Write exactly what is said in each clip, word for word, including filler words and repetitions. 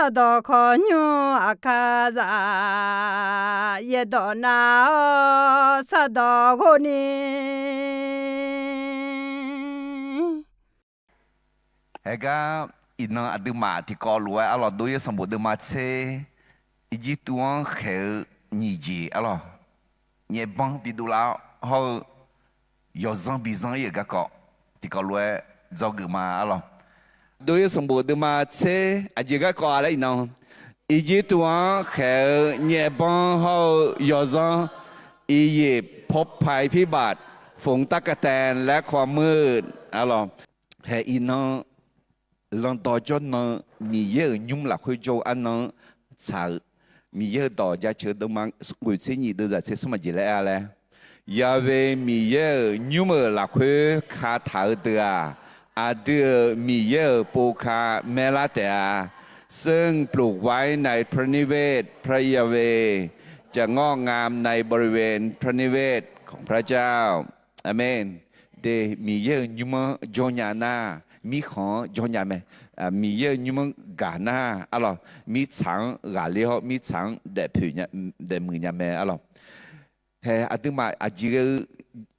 Sardawq khawqnymr aqkar zaf, yaerdawq nav-awr sardawq ghov ni. Haegar iqnan aqduimaf tiqkawv lof-aer arlawq, Dov-ir sanqbof deuvma tser, Irjirtuv-anr khaeq-eu nyiq jeq arlawq, nyaefbanr bidov lar-awr hawr-eu yawzanr bizanr-ir-euq garkawv tiqkawv lof-aer dzawgeuf ma arlawq. Dov-ir sanqbof deuvma tser aqjeq garkawv-a laer iqnan, Irjirtuv-anr khaeq-eu nyaefbanr hawr-eu yawzanr, Iqyeq pawrpae pirbaf, ฝนตะกะแตน laer khawar muir-eu arlawq. Haeq iqnan, landawq jawrnan-eu Miqyaer-euq nymr lafkhoer jawr-eu arnan-anr tsaq-euq Miqyaer-euq dawq jaceuq deuvma ghoeq tser nyiq deuvzaq tser smr aqjeq laer aer-a laer, Yahweh Miqyaer-euq nymr-euq lafkhoer kataq-eu deuq-aq, aqdui-euq Miqyaer-euq pov ka maerlar taef-a. ซึ่งปลูกไว้ในพระนิเวศพระยาเวห์ จะงอกงามในบริเวณพระนิเวศของพระเจ้า Aqmeq. De, Miqyaer-euq nymr-anr jawrnya nar, mirkhanq-anr jawrnya mae. Miqyaer-euq nymr-anr gaq nar arlawq, mirtsaq-anr ghaqler hawr mirtsaq-anr daefpoeq, daefmuiq nya mae arlawq. Haeq aqduimaf aqjeq ghae-eu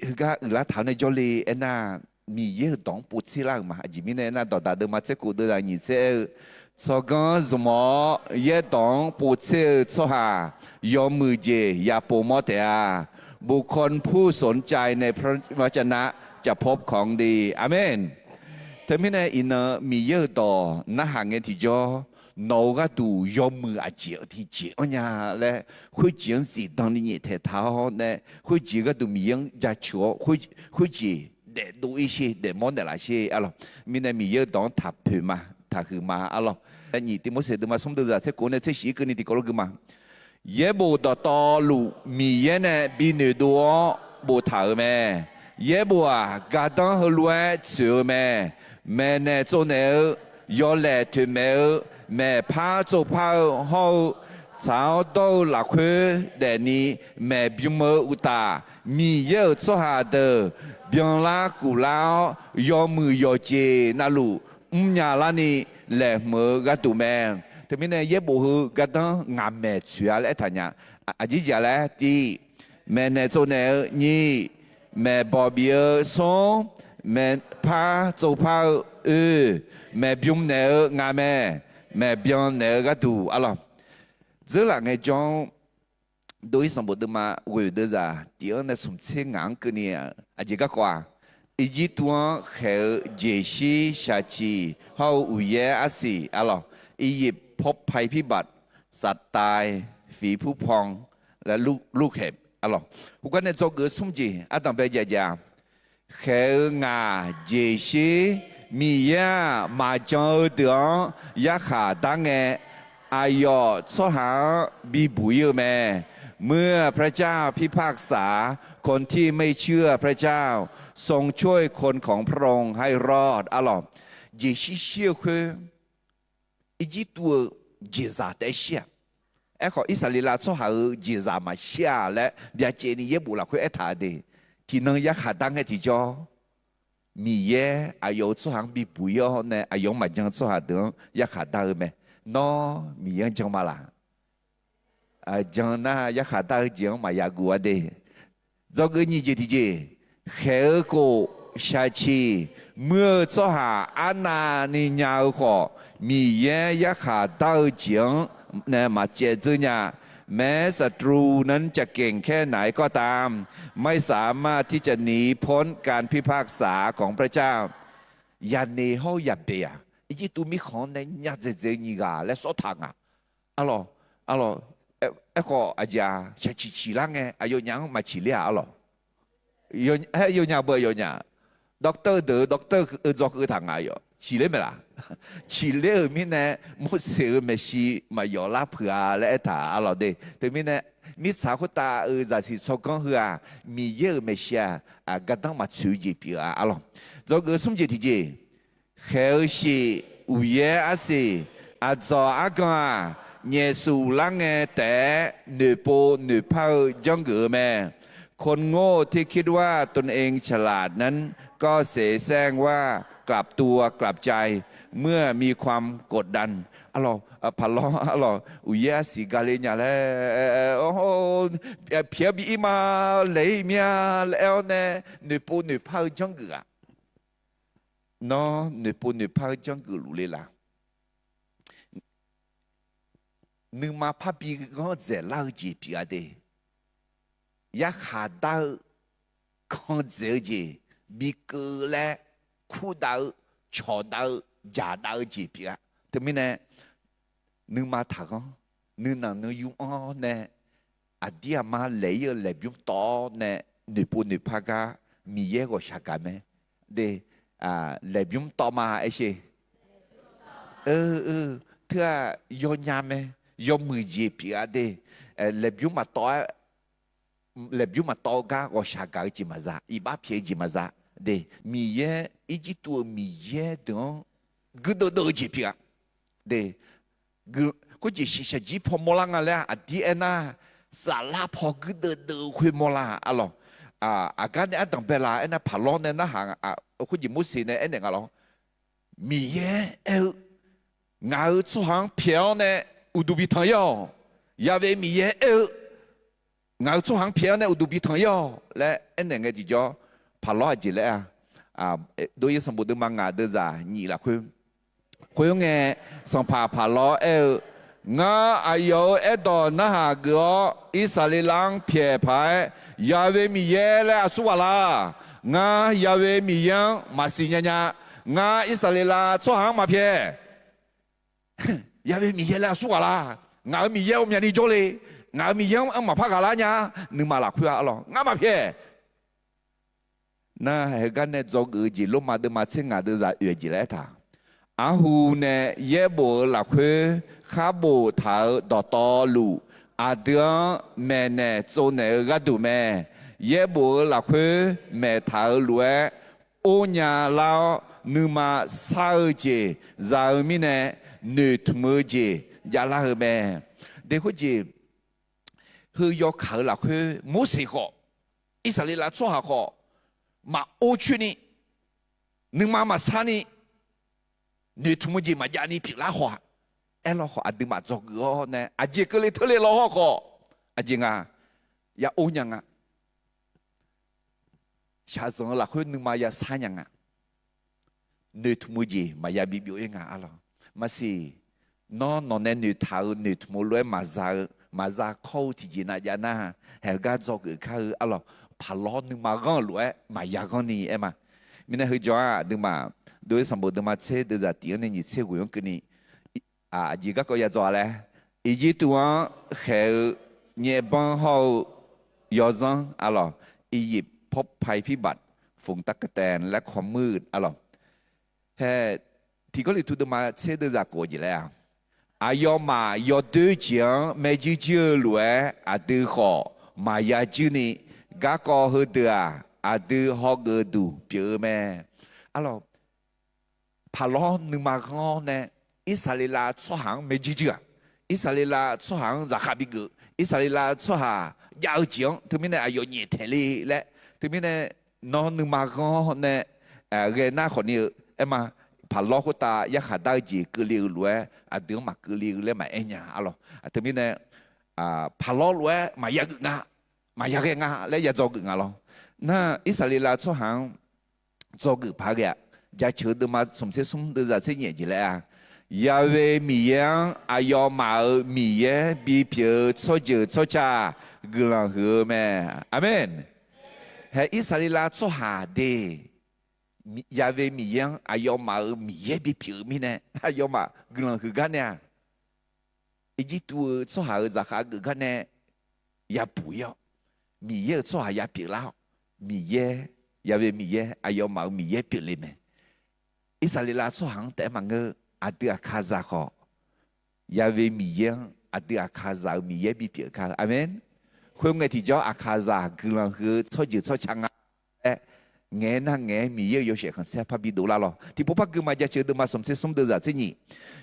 heugar uiqlar taq-awr nae jawrle aernar, Miqyaer-euq dawq-anr povtser lar-euq ma. Aqjeq mirnae aernar, Dawqdaq deuvma tser kof deuvzaq nyiq tser aer-eu, tsawrganr zmq-awr yaerdawq-anr povtser-eu tsawrhaq yawmuiq jeq yapov mawr taef-a. บุคคลผู้สนใจในพระวจนะจะพบของดี Aqmeq. Teumirnae iqnan Miqyaer-euq dawq narhaq ngae tiqjawr, nawq-euq gharduq yawmuiq aqjeq-eu tiqjeq-anr nya laer, khoerjeq-anr zifdan ni nyaeftaeq taq-awr nae, khoerjeq gharduq Miqyaer-anr jaceuq-awr, khoerjeq daefdov-ir sher, daefmawr naeqlaf sher arlawq. Mirnae Miqyaer-euq dawq-anr taqpoeq ma, taqhuiq ma arlawq. Nyiq Tivmorseq deuvma smr deuvzaq tser kof nae tser shif-ir keuvni tiqkawv lof gui ma. Yaerbof dawqtawvluf Miqyaer nae bi noeqdov-awr boftaq-euq mae. Yaerbof-aq, gardanr heulof-aer tsoeq-eu mae. Maeqnaeq tsovnaeq-eu, yawlaeq toeqmaeq-eu, maeqpar tsovpar-eu hawr-eu, tsaq-awr dawr-eu lafkhoer daefni maeqbym-eu uqtaf, Miqyaer-euq tsawrhaq deuq byanlar kuflar-awr, yawmuiq yawqjeq navluf mrnya larni laeqhmq-eu gharduq mae. Teumirnae yaerbof heu gardanr ngaq maeq tsoeq-a laer aertaq nya. Aqjeq jeq-a laer, tiq, maeqnaeq tsovnaeq-eu, nyiq, maeqbawq bif-eu, smr, maeqpar tsovpar-eu, oe, maeqbym naeq-eu nga mae. Maeqbyan naeq-eu gharduq arlawq. Dzeurlaf ngaejawr-anr Dov-ir sanqbof deuvma ghoeq deuvzaq tif-anr nae smq tser ngaq-anr keuvni, aqjeq garkawv-aq, Irjirtuv-anr khaeq-eu jeqshir shaqciq hawr-eu uqyaer arsiq arlawq, Iqyeq pawrpae pirbaf, saftae, fiqpurpan, laer lurkhaeq arlawq. Khoergar nae dzawgeuf-eu smr jeq ardanq bae jav jav-a. Khaeq-eu ngaq jeqshir, Miqyaer-aq maqjan-eu deuq-anr yarkhaq dar ngae, aqyawf tsawrhaq-anr bibuq-ir-eu mae. เมื่อพระเจ้าพิพากษา คนที่ไม่เชื่อพระเจ้า ทรงช่วยคนของพระองค์ให้รอด arlawq. Jeqshir shir-eu khoer, Irjirtuv-eu jeqzaq taef-aer shir-aq. Aerkhawf, Irsaqleqlav tsawrhaq-euq jeqzaq maqshir-a laer byacaevni yaerbof lafkhoer aertaq-eu de. Tiqnan yarkhaq dar ngae tiqjawr, Miqyaer aqyawf-euq tsawrhaq-anr bibuq-ir-awr nae aqyawf-anr maqjan-eu tsawrhaq deuq-anr yarkhaq dar-eu mae. Nawr Miqyaer-anr jan ma laq? Jan nar yarkhaq dar-eu jeq-anr maqya guv-a de. Dzawgeuf nyiq jeq tiqjeq, khaeq-eu khof shaqciq muir-eu tsawrhaq arnavni nya-eu khawf, Miqyaer yarkhaq dar-eu jeq-anr nae maqcaev dzeur nya. แม้ศัตรูนั้นจะเก่งแค่ไหนก็ตาม ไม่สามารถที่จะหนีพ้นการพิพากษาของพระเจ้า Yaqneq hawr-eu yaqbeq-aq, Irjirtuv mirkhanq-anr nae nya dzaeqdzaeq-eu nyiq ghaq laer sawr taq nga. Arlawq, arlawq, aerkhawf aqjeq-aq, shaqciq ciqlar ngae aqyawfnyaf-anr maqciq ler-aq arlawq. Aer yawnyaf beu yawnyaf. Doctor deuq-eu doctor-eu dzaw keuv taq nga yawf ciqler mae laq? Ciqler-euq mirnae Morseq-euq maeqshi maqyawf lar puiq-a laer aertaq arlawq de. Teumirnae mirtsaq khoertav-euq zaqsiq tsawrganr heu-aq, Miqyaer-euq maeqshi-aq, gardanr maqtsoeq-eu jeq pyeuf-a arlawq. Dzawgeuf smr jeq tiqjeq, khaeq-eu shif, uqyaer arsiq, aqdzawq argan-aq, nyaefsuf lar ngae taef-aer noeqpov noeqpar-eu janrgeuf-eu mae. คนโง่ที่คิดว่าตนเองฉลาดนั้นก็เสแสร้งว่า กลับตัวกลับใจ เมื่อมีความกดดัน arlawq, paqlawr arlawq, uqyaer arsiq gale nya laer, pyaeq-aer bi ir ma, laeq-ir mir-a laer aer-awr nae, noeqpov noeqpar-eu janrgeuf-aq, nawr noeqpov noeqpar-eu janrgeuf luf le laf. Nuima parbi ghanr dzaeqlar-eu jeq pyeuf-a de. Yarkhaq dar-eu, kan dzaeq-eu jeq, bikeuv-eu laer, kurdav-eu, cawqdav-eu, jaqdav-eu jeq pyeuf-a. Teumirnae, nuima taqghanr, nuinanq nuiyu anr-awr nae, aqdir aqma laeq-ir-eu laeqbymr tawv-awr nae, noeqpov noeqpar gar Miqyaer ghawqshaq gaq mae. De, laeqbymr tawv ma aer sher. Teu-aq yawnya mae, yawmuiq jeq pyeuf-a de. Laeqbymr maqtawv-aer, laeqbymr maqtawv-eu gar ghawqshaq gaq-eu jeq maqza, iqbax pyaeq-eu jeq maqza. De, Miqyaer, Irjirtuv-euq Miqyaer deuq-anr guirdeuv deuv-eu jeq pyeuf-a. De, khoerjeq shiqshaq jir paw mawrlar nga laer aqdir aernar, saflar paw guirdeuv deuv-eu khoer mawrlar arlawq. Aqgar nae ardanq bae laf aernar, paqlawr nae narhaq, khoerjeq Morseq nae aernaeq nga lawr. Miqyaer aer-eu, ngaq-euq tsawrhaq-anr pyaeq-awr nae uqduq bitanq-ir-awq. Yaqve Miqyaer aer-eu, ngaq-euq tsawrhaq-anr pyaeq-awr nae uqduq bitanq-ir-awq laer aernaeq ngae tiqjawr, paqlawr aqjeq laer-a. Dov-ir sanqbof deuvma ngaq deuvzaq nyiq lafkhoer. Khoerngae, sanqpaq paqlawr aer-eu, ngar aqyawf-euq aerdawq narhaq geuf-awr, Irsaqleqlav-anr pyaeq paq-aer, Yaqve Miqyaer laer aqsur ghaq la? Ngar Yaqve Miqyaer-anr maqsiq nya nya. Ngar Irsaqleqlav tsawrhaq-anr maqpyaeq. Yaqve Miqyaer laer aqsur ghaq la? Ngaq-euq Miqyaer-or myavni jawrle. Ngaq-euq Miqyaer-anr maqpar ghaqlar nya. Nuima lafkhoer-a arlawq, ngar maqpyaeq. Nar, heugar nae dzawgeuf-eu jeq Lormav deuvma tser ngaq deuvzaq oeq jeq laer aertaq, arhu nae yaerbof-eu lafkhoer khar boftaq-euq dawqtawvluf, aqdui-anr maeqnaeq tsovnaeq-eu gharduq mae. Yaerbof-eu lafkhoer maeqtaq-eu lof-aer, or nya lar-awr nuima sar-eu jeq za-eu mirnae, noeqtmq-eu jeq javlar-eu mae. De khoerjeq, heu yawkaq-euq lafkhoer Morseq khawf, Irsaqleqlav tsawrhaq khawf, maqor coer ni, nuima maqsar ni, noeqtmq-eu jeq maqjav ni pyeuflar khawf-a. Aerlawr khawf aqduimaf dzawgeuf-awr nae aqjeq keuvle teurle law hawr khawf, aqjeq nga, ya or nya nga. Shaqzanq-eu lafkhoer nuima yasar nya nga. Noeqtmq-eu jeq maqya bibyov-ir nga arlawq. Maqsiq, nawr nawq nae noeqtaq-eu noeqtmq-eu lof-aer maqza-eu, maqza kawr-eu tiqjeq nav jav nar, haeq-eu gar dzawgeuf kar-eu arlawq. Paqlawr nuima ghanr-euq lof-aer maqya ghanr ni aer ma. Mirnae heujawr-aq aqduimaf, dov-ir sanqbof deuvma tser deuvzaq tiq-anr nae nyiq tser ghoeq-anr keuvni, aqjeq garkawv ya dzaw-a laer, Irjirtuv-anr khaeq-eu nyaev banr hawr-eu yawzanr arlawq, Iqyif pawrpae pirbaq fungtaq kataen laer kawmuiq arlawq. Hae, tiq Gawrliqtu deuvma tser deuvzaq kof-eu jeq laer-a, aqyawfmaf yawdoer jeq-anr maerjuir juir-eu lof-aer aqdui khawf maqya juir ni, garkawv heudeuq-aq aqdui hawgeuf duq pyeuf-eu mae. Arlawq, paqlawr nuima ghanr-awr nae, Irsaqleqlav tsawrhaq-anr maerjuir juir-aq, Irsaqleqlav tsawrhaq-anr zaqkhav bigeuf, Irsaqleqlav tsawrhaq jav-eu jeq-anr teumirnae aqyawf nyaeftaeq le laer, teumirnae nawr nuima ghanr-awr nae ghae nar khawfni-eu aer ma. Paqlawr khoertav yarkhaq dar-eu jeq keuvle-eu lof-aer aqdui-anr maqkeuvle-eu laer maqaer nya arlawq. Teumirnae paqlawr lof-aer maqya geuf nga, maqya ghae nga laer ya dzawgeuf nga lawr. Nar, Irsaqleqlav tsawrhaq-anr dzawgeuf paq ghae-aq, Jaceuq-eu deuvma smq tser smr deuvzaq tser nyaef jeq laer-a, Yaqve Miqyaer-anr aqyawfmaf-euq Miqyaer bipyeuf-eu tsawrjeuq tsawrca guiqlanq huiq-eu mae. Aqmeq. Hae, Irsaqleqlav tsawrhaq de, Yaqve Miqyaer-anr aqyawfmaf-euq Miqyaer bipyeuf-eu mirnae aqyawfmaf guiqlanq huiq gar nae-aq, Irjirtuv-eu tsawrhaq-euq zaqkhav geuf gar nae yabuq-ir-awr, Miqyaer-euq tsawrhaq yapyeuf lar-awr, Miqyaer, Yaqve Miqyaer aqyawfmaf-euq Miqyaer pyeufle mae. Irsaqleqlav tsawrhaq-anr taef-aer maqngeur, aqdui aqkaqzaq khawf, Yaqve Miqyaer-anr aqdui aqkaqzaq-euq Miqyaer bipyeuf kar-eu. Aqmeq. Khoerngae tiqjawr aqkaqzaq guiqlanq huiq-eu tsawrjeuq tsawrca nga laer ngaeq-aer nar ngaeq-aer Miqyaer-euq yawshaef khanqsaer parbi dovlar lawr. Tiqpov par gui ma. Jaceuq-eu deuvma smq tser smr deuvzaq tser nyiq,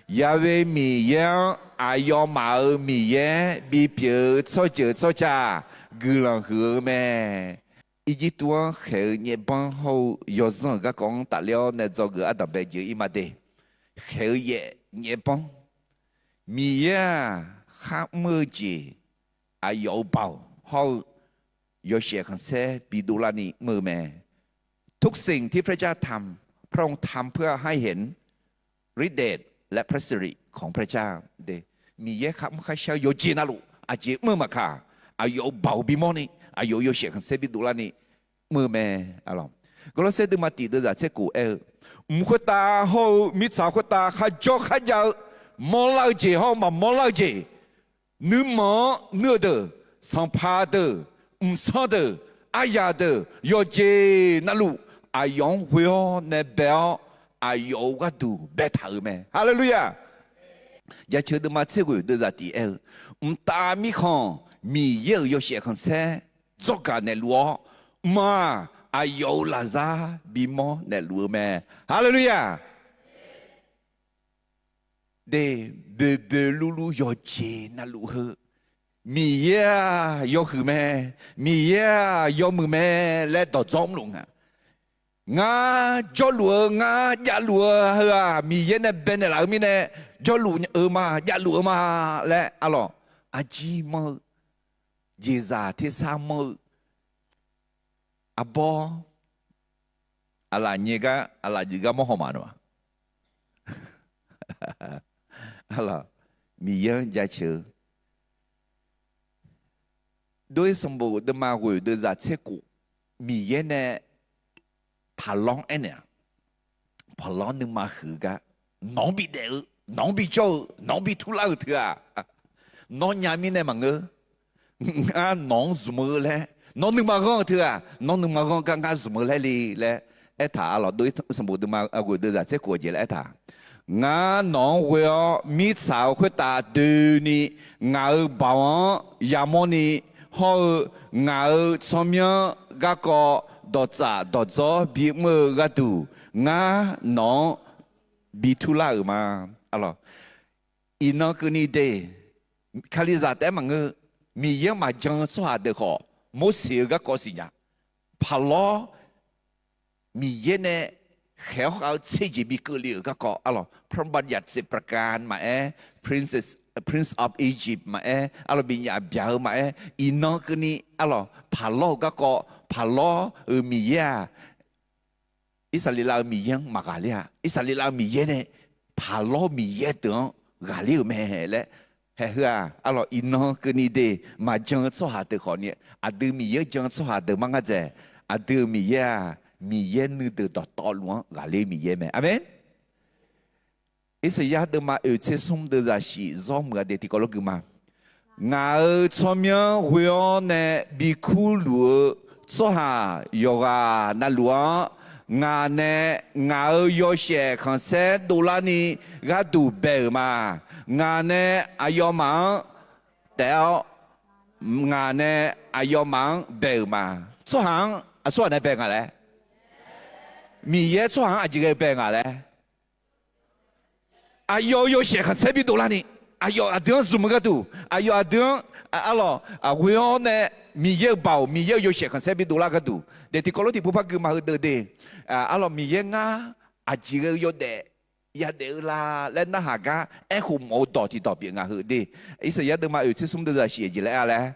Yaqve Miqyaer-anr aqyawfmaf-euq Miqyaer bipyeuf-eu tsawrjeuq tsawrca guiqlanq huiq-eu mae. Irjirtuv-anr khaeq-eu nyaev banr hawr-eu yawzanr-euq garkawv-anr tafler-awr nae dzawgeuf ardanqbae jeq-ir ma de. Khaeq-eu yaef nyaev banr. Miqyaer-aq, kharmr-eu jeq, aqyawf-euq baoq hawr-eu yawshaef khanqsaer bidov larni mr-eu mae. ทุกสิ่งที่พระเจ้าทำ พระองค์ทำเพื่อให้เห็นฤทธิ์เดช และพระสิริของพระเจ้า de. Miqyaer kharmr kharshar-eu yawqjeq navluf aqjeq mr-eu maqkaq, aqyawf-euq baoq bimawrni, aqyawf-euq yawshaef khanqsaer bidov larni mr-eu mae. Gawrlawrsaer deuvma tiq deuvzaq tser kof aer-eu, mq khoertav hawr-eu mirtsaq khoertav kharjawr kharjav-eu, mawrlar-eu jeq hawr-eu maqmawrlar-eu jeq, nuirmanq-anr nuir-eu deuq, sanqpaq deuq, mqsanr deuq, aryaq deuq, yawqjeq navluf aqyawf-anr ghoe-awr nae bae-awr, aqyawf-euq gharduq baetaq-euq mae. Haleluya! Jaceuq deuvma tser ghoeq deuvzaq tiq aer-eu, mqtav mirkhanq Miqyaer-euq yawshaef khanqsaer dzawrgaq naeqluf-awr, mq-aq, aqyawf-euq lafzar bimawr naeqluf-eu mae. Haleluya! De, boeqboeq luvluv yawqjeq navluf heu, Miqyaer-aq yawhuiq mae, Miqyaer-aq yawmuiq mae laer dawqdzawr mrluf nga. Ngar jawrluf-eu, ngar javluf-eu heu-aq, Miqyaer nae baenaeq laf-eu mirnae, jawrluf-eu ma, javluf-eu ma laer arlawq, aqjir manr-eu, jeqzaq tersar manr-eu, arbawr, aqlaf nyae gar, aqlaf jeuf gar mawr haw ma na. Arlawq, Miqyaer-anr jaceuq-eu dov-ir sanqbof deuvma ghoeq deuvzaq tser kof, Miqyaer nae paqlawr-anr aernaeq-aq, paqlawr nuima huiq-eu gar, nawq-anr bidaef-eu, nawq-anr bijawr-eu, nawq-anr bi turlar-euq teu-aq, nawr nya mirnae maqngeur. Ngar nawq-anr zmq-eu laer, nawr nuima ghanr-eu teu-aq, nawr nuima ghanr gar ngar zmq-eu laer le laer aertaq arlawq. Dov-ir sanqbof deuvma ghoeq deuvzaq tser kof-eu jeq laer aertaq, ngar nawq-anr ghoe-awr mirtsaq-eu khoertav doeni, ngaq-euq baoq-anr yamawrni, hawr-eu ngaq-euq tsawrmyanr garkawv dawqtsaf dawqdzawr bimr-eu gharduq, ngar nawq-anr bi turlar-euq ma. Arlawq, iqnan keuvni de, Kalizaq taef-aer maqngeur, Miqyaer-anr maqjan-eu tsawrhaq deuq khawf, Morseq-eu garkawv siqnya. Paqlawr Miqyaer nae khaeq-awr khav-eu tser jeq bi keuvle-euq garkawv arlawq, พระบัญญัติสิบประการ maqaer, Princess, Prince of Egypt maqaer, arlawq, bifnyaf byaq-eu maqaer, iqnan keuvni arlawq, paqlawr-euq garkawv, paqlawr-euq Miqyaer-aq, Irsaqleqlav-euq Miqyaer-anr maqghaqler-a. Irsaqleqlav-euq Miqyaer nae paqlawr Miqyaer deuq-anr ghaqler-euq mae laer haeq heu-aq, arlawq, iqnan keuvni de, maqjan-eu tsawrhaq deuq khawfni, aqdui Miqyaer-anr jan-eu tsawrhaq deuq mar ngar dzaeq. Aqdui-euq Miqyaer-aq, Miqyaer nuideuq dawqtawvluf-anr ghaqler Miqyaer mae. Aqmeq. Irsaqyar deuvma oeq tser smr deuvzaq shif zawr muiq-a de tiqkawv lof gui ma. Ngaq-euq tsawrmyanr ghoe-awr nae bikurluf-eu tsawrhaq yawqghaq navluf-anr, ngaq nae ngaq-euq yawshaef khanqsaer dovlarni gharduq bae-euq ma. Ngaq nae aqyawfmaf-anr taef-awr, ngaq nae aqyawfmaf-anr bae-euq ma. Tsawrhaq-anr aqsurghaq nae bae nga laer? Miqyaer tsawrhaq-anr aqjeq ghae bae nga laer? Aqyawf-euq yawshaef khanqsaer bidov larni, aqyawf aqdui-anr zmq-eu gharduq, aqyawf aqdui-anr, arlawq, ghoe-awr nae Miqyaer-euq baoq, Miqyaer-euq yawshaef khanqsaer bidov lar gharduq, daef tiqkawv lof tiqpov par gui ma heudeuq de. Arlawq, Miqyaer ngar aqjeq ghae-eu yawdaef yadaef-eu la laer narhaq gar aerkhof mawf-eu dawq tiqdawq pyeuf nga heu de. Irsaqyar deuvma oeq tser smr deuvzaq shif-eu jeq laer-a laer,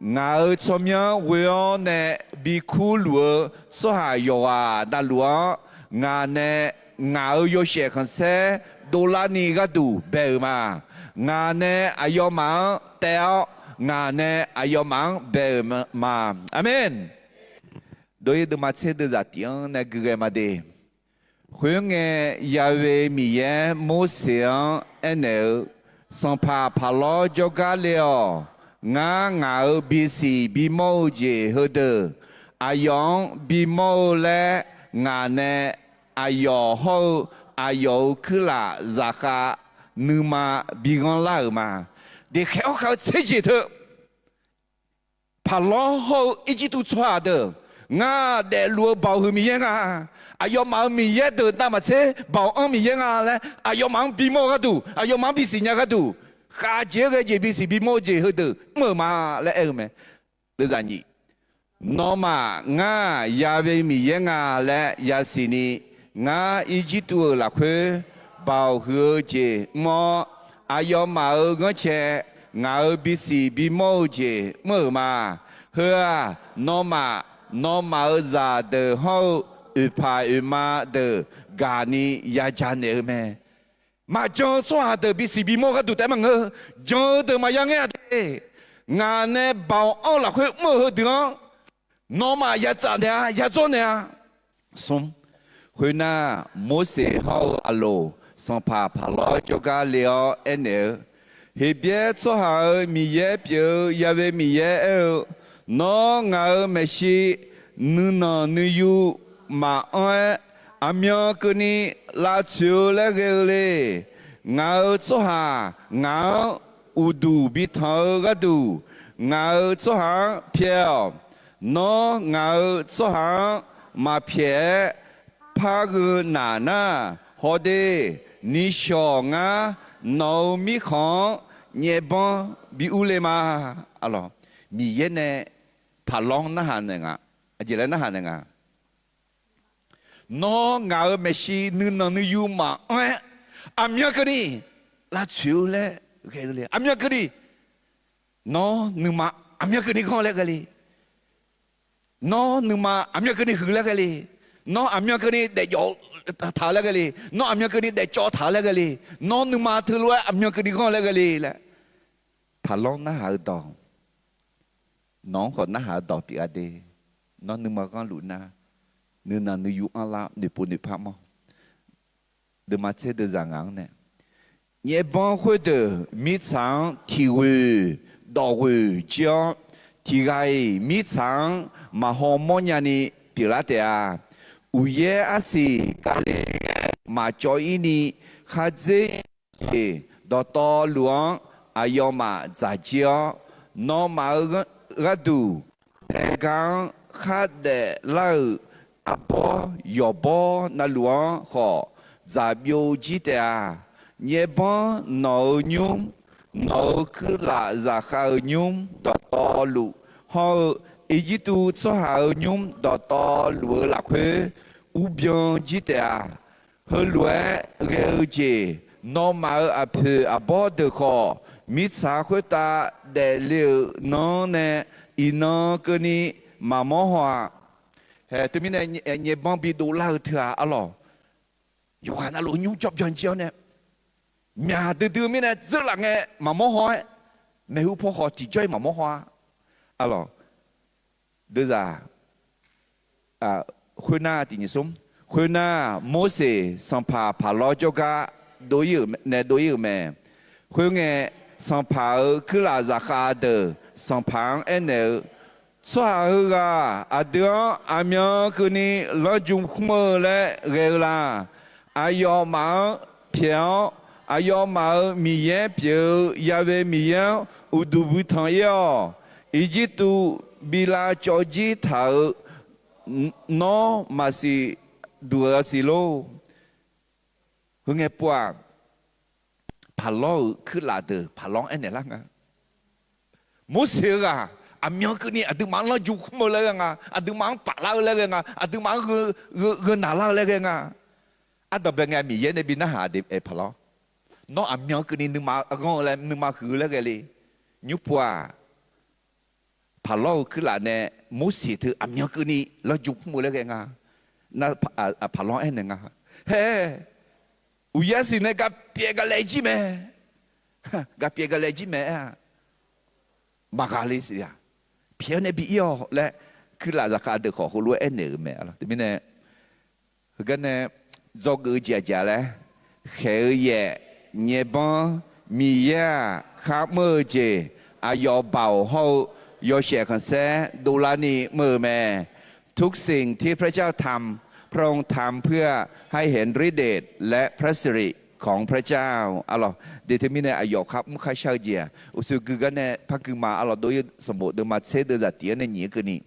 ngaq-euq tsawrmyanr ghoe-awr nae bikurluf-eu tsawrhaq yawqghaq navluf-anr, ngaq nae ngaq-euq yawshaef khanqsaer dovlarni gharduq bae-euq ma. Ngaq nae aqyawfmaf-anr taef-awr, ngaq nae aqyawfmaf-anr bae-euq ma. Aqmeq. Dov-ir deuvma tser deuvzaq tiq-anr nae gui ghae ma de. Khoerngae, Yahweh Miqyaer Morseq-anr aernaeq-eu, Sanqpaq Paqlawr jawrgar le-awq. Ngar ngaq-euq bisiq bimawr-eu jeq heudeuq aqyawf-anr bimawr-eu laer, ngaq nae aqyawf hawr-eu aqyawf-euq kuirlaf zaqkhav nuima bighanr lar-euq ma. Daef khaeq-awr khav-eu tser jeq teu Paqlawr hawr-eu Irjirtuv tsawrhaq deuq, ngar daefluf-eu baoq huiq Miqyaer nga. Aqyawfmaf-euq miqyaer deuq navmaqtser baoq anr Miqyaer nga laer, aqyawfmaf-anr bimawr-eu gharduq, aqyawfmaf-anr bisiq nya gharduq, khavjeq-aer ghae jeq bisiq bimawr-eu jeq heudeuq mr-euq ma laer aer-eu mae. Deuvzaq nyiq, Nawmaf ngar-aq, Ya'we Miqyaer nga laer yasiqni, ngar Irjirtuv-euq lafkhoer baoq huiq-eu jeq mr-awr, aqyawfmaf-euq ghanrcae ngaq-euq bisiq bimawr-eu jeq mr-euq ma. Heu-aq, nawmaf, nawmaf-euq zaqdeuq hawr-eu oeqpaq oeqma deuq gaqni yajanaeq-eu mae. Maqjan-eu tsawrhaq deuq bisiq bimawr-eu gharduq taef-aer maqngeur. Jan-eu deuq maqya ngaer-a de. Ngaq nae baoq anr-eu lafkhoer mr-euq heudeuq-anr, nawmaf yadzaf naeq-a, yadzawr naeq-a. Smr, khoernar, Morseq hawr-eu Aqloq sanqpaq Paqlawr jawrgar le-awr aernaeq-eu, Heqbyaer tsawrhaq-euq Miqyaer pyeuf-eu Ya'we Miqyaer aer-eu, Nawr ngaq-euq maeqshi nuinanq nuiyu maqanr-aer, aqmyan keuvni lavtsoeq-eu laer ghae-eu le. Ngaq-euq tsawrhaq ngaq-anr uqduq bitanq-eu gharduq, ngaq-euq tsawrhaq-anr pyaeq-awq. Nawr ngaq-euq tsawrhaq-anr maqpyaeq-aer par gheu naq nar, hawde, nishawq ngar nawq-euq mirkhanq-anr nyaefbanr bi urle ma. Miqyaer nae Paqlawr-anr narhaq naeq nga. Aqjeq laer narhaq naeq nga. Nawr ngaq-euq maeqshi nuinanq nuiyu maqanr-aer, aqmyan keuvni lavtsoeq-eu laer ghae-eu le. Aqmyan keuvni, nawr nuima aqmyan keuvni ghanr laer ghae le. Nawr nuima aqmyan keuvni huiq laer ghae le. Nawr aqmyan keuvni daefjawf taq-eu laer ghae le. Nawr aqmyan keuvni daefcawv taq-eu laer ghae le. Nawr nuima teulof-aer aqmyan keuvni ghanr laer ghae le laer, Paqlawr narhaq-eu dawq, nawq-anr khawf narhaq-eu dawq pyeuf-a de. Nawr nuima ghanrluf nar, nuinanq nuiyu anrlar noeqpov noeqpar mawr. Deuvma tser deuvzaq ngaq-anr nae, nyaefbanr khoerdeuq mirtsaq-anr tiq ghoeq dawq ghoeq jir-awr, tiq ghaq-iq mirtsaq-anr maqhaw mawrnya ni pyeuflar taef-a. Uqyaer arsiq gale ngae maqcawv-ir ni khardzer jeq dawqtawvluf-anr aqyawfmaf dzaq jir-awr, nawmaf-euq gharduq daef gar-anr khardaef lar-euq arbawr yawqbawr navluf-anr khawf dzaq byov jir taef-a. Nyaefbanr nawq-euq nymr, nawq-euq kuirlaf zaqkhav-euq nymr dawqtawvluf hawr-eu, Irjirtuv tsawrhaq-euq nymr dawqtawvluf-eu lafkhoer urbyan jir taef-a. Heulof-aer ghae-eu jeq, nawmaf-euq aqpoeq aqbawr deuq khawf, mirtsaq khoertav daefle-euq nan-anr nae iqnan keuvni maqmawr haw-a. Hae, teumirnae nyaefbanr bidov lar-eu teu-aq arlawq, yawqghaq navluf nymr jawr byan jir-awr nae, myaq duidui-eu mirnae dzeurlaf ngae maqmawr haw-aer, maeqhu paw khawf tiqjawr-iq maqmawr haw-a. Arlawq, deuvzaq khoernar tiq nyiq smr, khoernar, Morseq sanqpaq Paqlawr jawrgar dov-ir-euq nae dov-ir-euq mae. Khoerngae, sanqpaq-euq kuirlaf zaqkhav deuq sanqpaq-anr aernaeq-eu, Tsawrhaq heughaq aqdui-anr aqmyan keuvni lanrju khmr-eu laer ghae-eu la? Aqyawfmaf-anr pyaeq-awr, aqyawfmaf-euq Miqyaer pyeuf-eu Ya'we Miqyaer-anr uqduq bitanq-ir-awq. Irjirtuv bi lavcawv jir taq-euq nawr maqsiq duq-eu siq lor. Heu ngae pov-aq, Paqlawr-euq kuirlaf deuq Paqlawr-anr aernaeq lar nga. Morseq-eu ghaq aqmyan keuvni aqduimaf-anr lanrju khmr-eu laer ghae nga, aqduimaf-anr paflar-eu laer ghae nga, aqduimaf-anr gheu, gheu naqlar-eu laer ghae nga. Ardanqbae ngae Miqyaer nae bi narhaq de, Paqlawr, nawr aqmyan keuvni nuima ghanr-eu laer, nuima huiq-eu laer ghae le. Nymr pov-aq, Paqlawr-euq kuirlaf nae Morseq teu aqmyan keuvni lanrju khmr-eu laer ghae nga. Nar, Paqlawr aernaeq nga, Hae, uqyaer siq nae gapyaev galaev jir mae. Gapyaev galaev jir mae aer-a. Maqghaq le siq-aq, pyaeq-awr nae bi ir-awq laer, kuirlaf zaqkhav deuq khawf heulof-aer aernaeq-euq mae. Teumirnae, heugar nae dzawgeuf-eu jeq aqjeq laer, khaeq-eu yaef, nyaefbanr, Miqyaer-aq kharmr-eu jeq, aqyawf baoq hawr-eu yawshaef khanqsaer dovlarni mr-eu mae. ทุกสิ่งที่พระเจ้าทำ พระองค์ทำเพื่อให้เห็นฤทธิ์เดชและพระสิริของพระเจ้า arlawq. De teumirnae aqyawf kharmr kharshar-eu jeq-aq, uqshoe gui gar nae par gui ma. Arlawq, dov-ir-eu sanqbof deuvma tser deuvzaq tiq-anr nae nyiq-aer keuvni,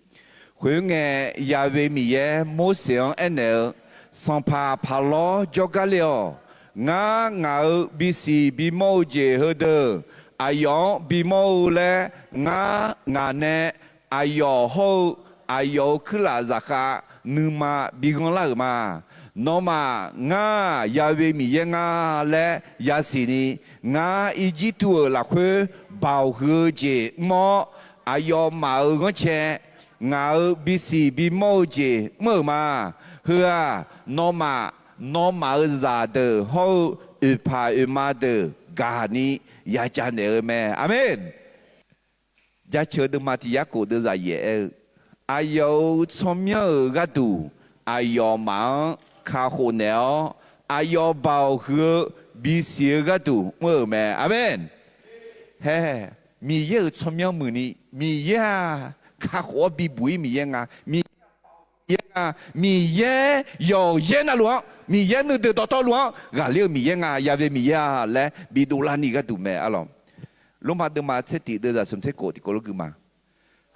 Khoerngae, Ya'we Miqyaer Morseq-anr aernaeq-eu, Sanqpaq Paqlawr jawrgar le-awq. Ngar ngaq-euq bisiq bimawr-eu jeq heudeuq aqyawf-anr bimawr-eu laer, ngar ngaq nae aqyawf hawr-eu aqyawf-euq kuirlaf zaqkhav nuima bi ghanrlar-euq ma. Nawmaf, Ngar-aq, Ya'we Miqyaer nga laer yasiqni, ngar Irjirtuv-euq lafkhoer baoq huiq-eu jeq mr-awr, aqyawfmaf-euq ghanrcae ngaq-euq bisiq bimawr-eu jeq mr-euq ma. Heu-aq, nawmaf, nawmaf-euq zaqdeuq hawr-eu oeqpaq oeqma deuq gaqni yaja naeq-eu mae. Aqmeq. Jaceuq deuvma tiq yarkhof deuvzaq yaef aer-eu, aqyawf-euq tsawrmyanr-euq gharduq aqyawfmaf-anr kakhof naeq-awr, aqyawf baoq huiq-eu bisiq-eu gharduq mr-euq mae. Aqmeq. Haer, Miqyaer-euq tsawrmyanr muiqni, Miqyaer-aq, kakhof-awr bibuq-ir Miqyaer nga. Miqyaer-aq, Miqyaer yawqyaer navluf-anr, Miqyaer nuideuq dawqtawvluf-anr ghaqler-eu Miqyaer nga. Ya'we Miqyaer-a laer bidovlarni gharduq mae arlawq. Lormav deuvma tser tiq deuvzaq smq tser khof tiqkawv lof gui ma.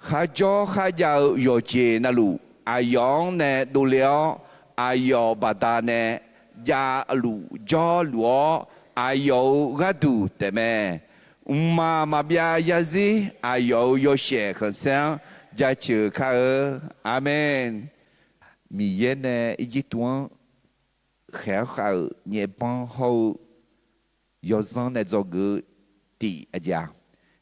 Kharjawr kharjav-eu yawqjeq navluf, aqyawf-anr nae dovle-awr, aqyawf baqdanae javluf jawrluf-awr, aqyawf-euq gharduq taefmae. Mqmaq maqbyav yarzir aqyawf-euq yawshaef khanqsaer-anr jaceuq kar-eu. Aqmeq. Miqyaer nae Irjirtuv-anr khaeq-anr khav-euq nyaerbanr hawr-eu yawzanr nae dzawgeuf-eu tiq aqjeq-aq,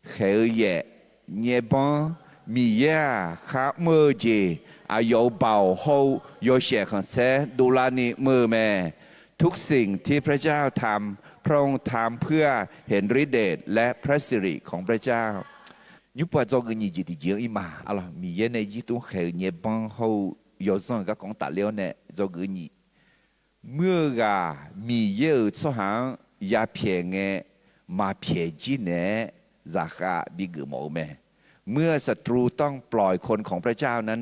khaeq-eu yaef, nyaerbanr, Miqyaer-aq khar mr-eu jeq, aqyawf-euq baoq hawr-eu yawshaef khanqsaer dovlarni mr-eu mae. ทุกสิ่งที่พระเจ้าทำ พระองค์ทำเพื่อเห็นฤทธิ์เดช และพระสิริของพระเจ้า Nymrpov-aq dzawgeuf nyiq jeq tiqjeq-anr ir ma. Arlawq, Miqyaer nae Irjirtuv-anr khaeq-euq nyaerbanr hawr-eu yawzanr-euq garkawv-anr tafler-awr nae dzawgeuf nyiq. Muir-eu ghaq Miqyaer-euq tsawrhaq-anr yapyaeq ngae, maqpyaeq jir naeq-aer zaqkhav bigeuf mawf-eu mae. เมื่อศัตรูต้องปล่อยคนของพระเจ้านั้น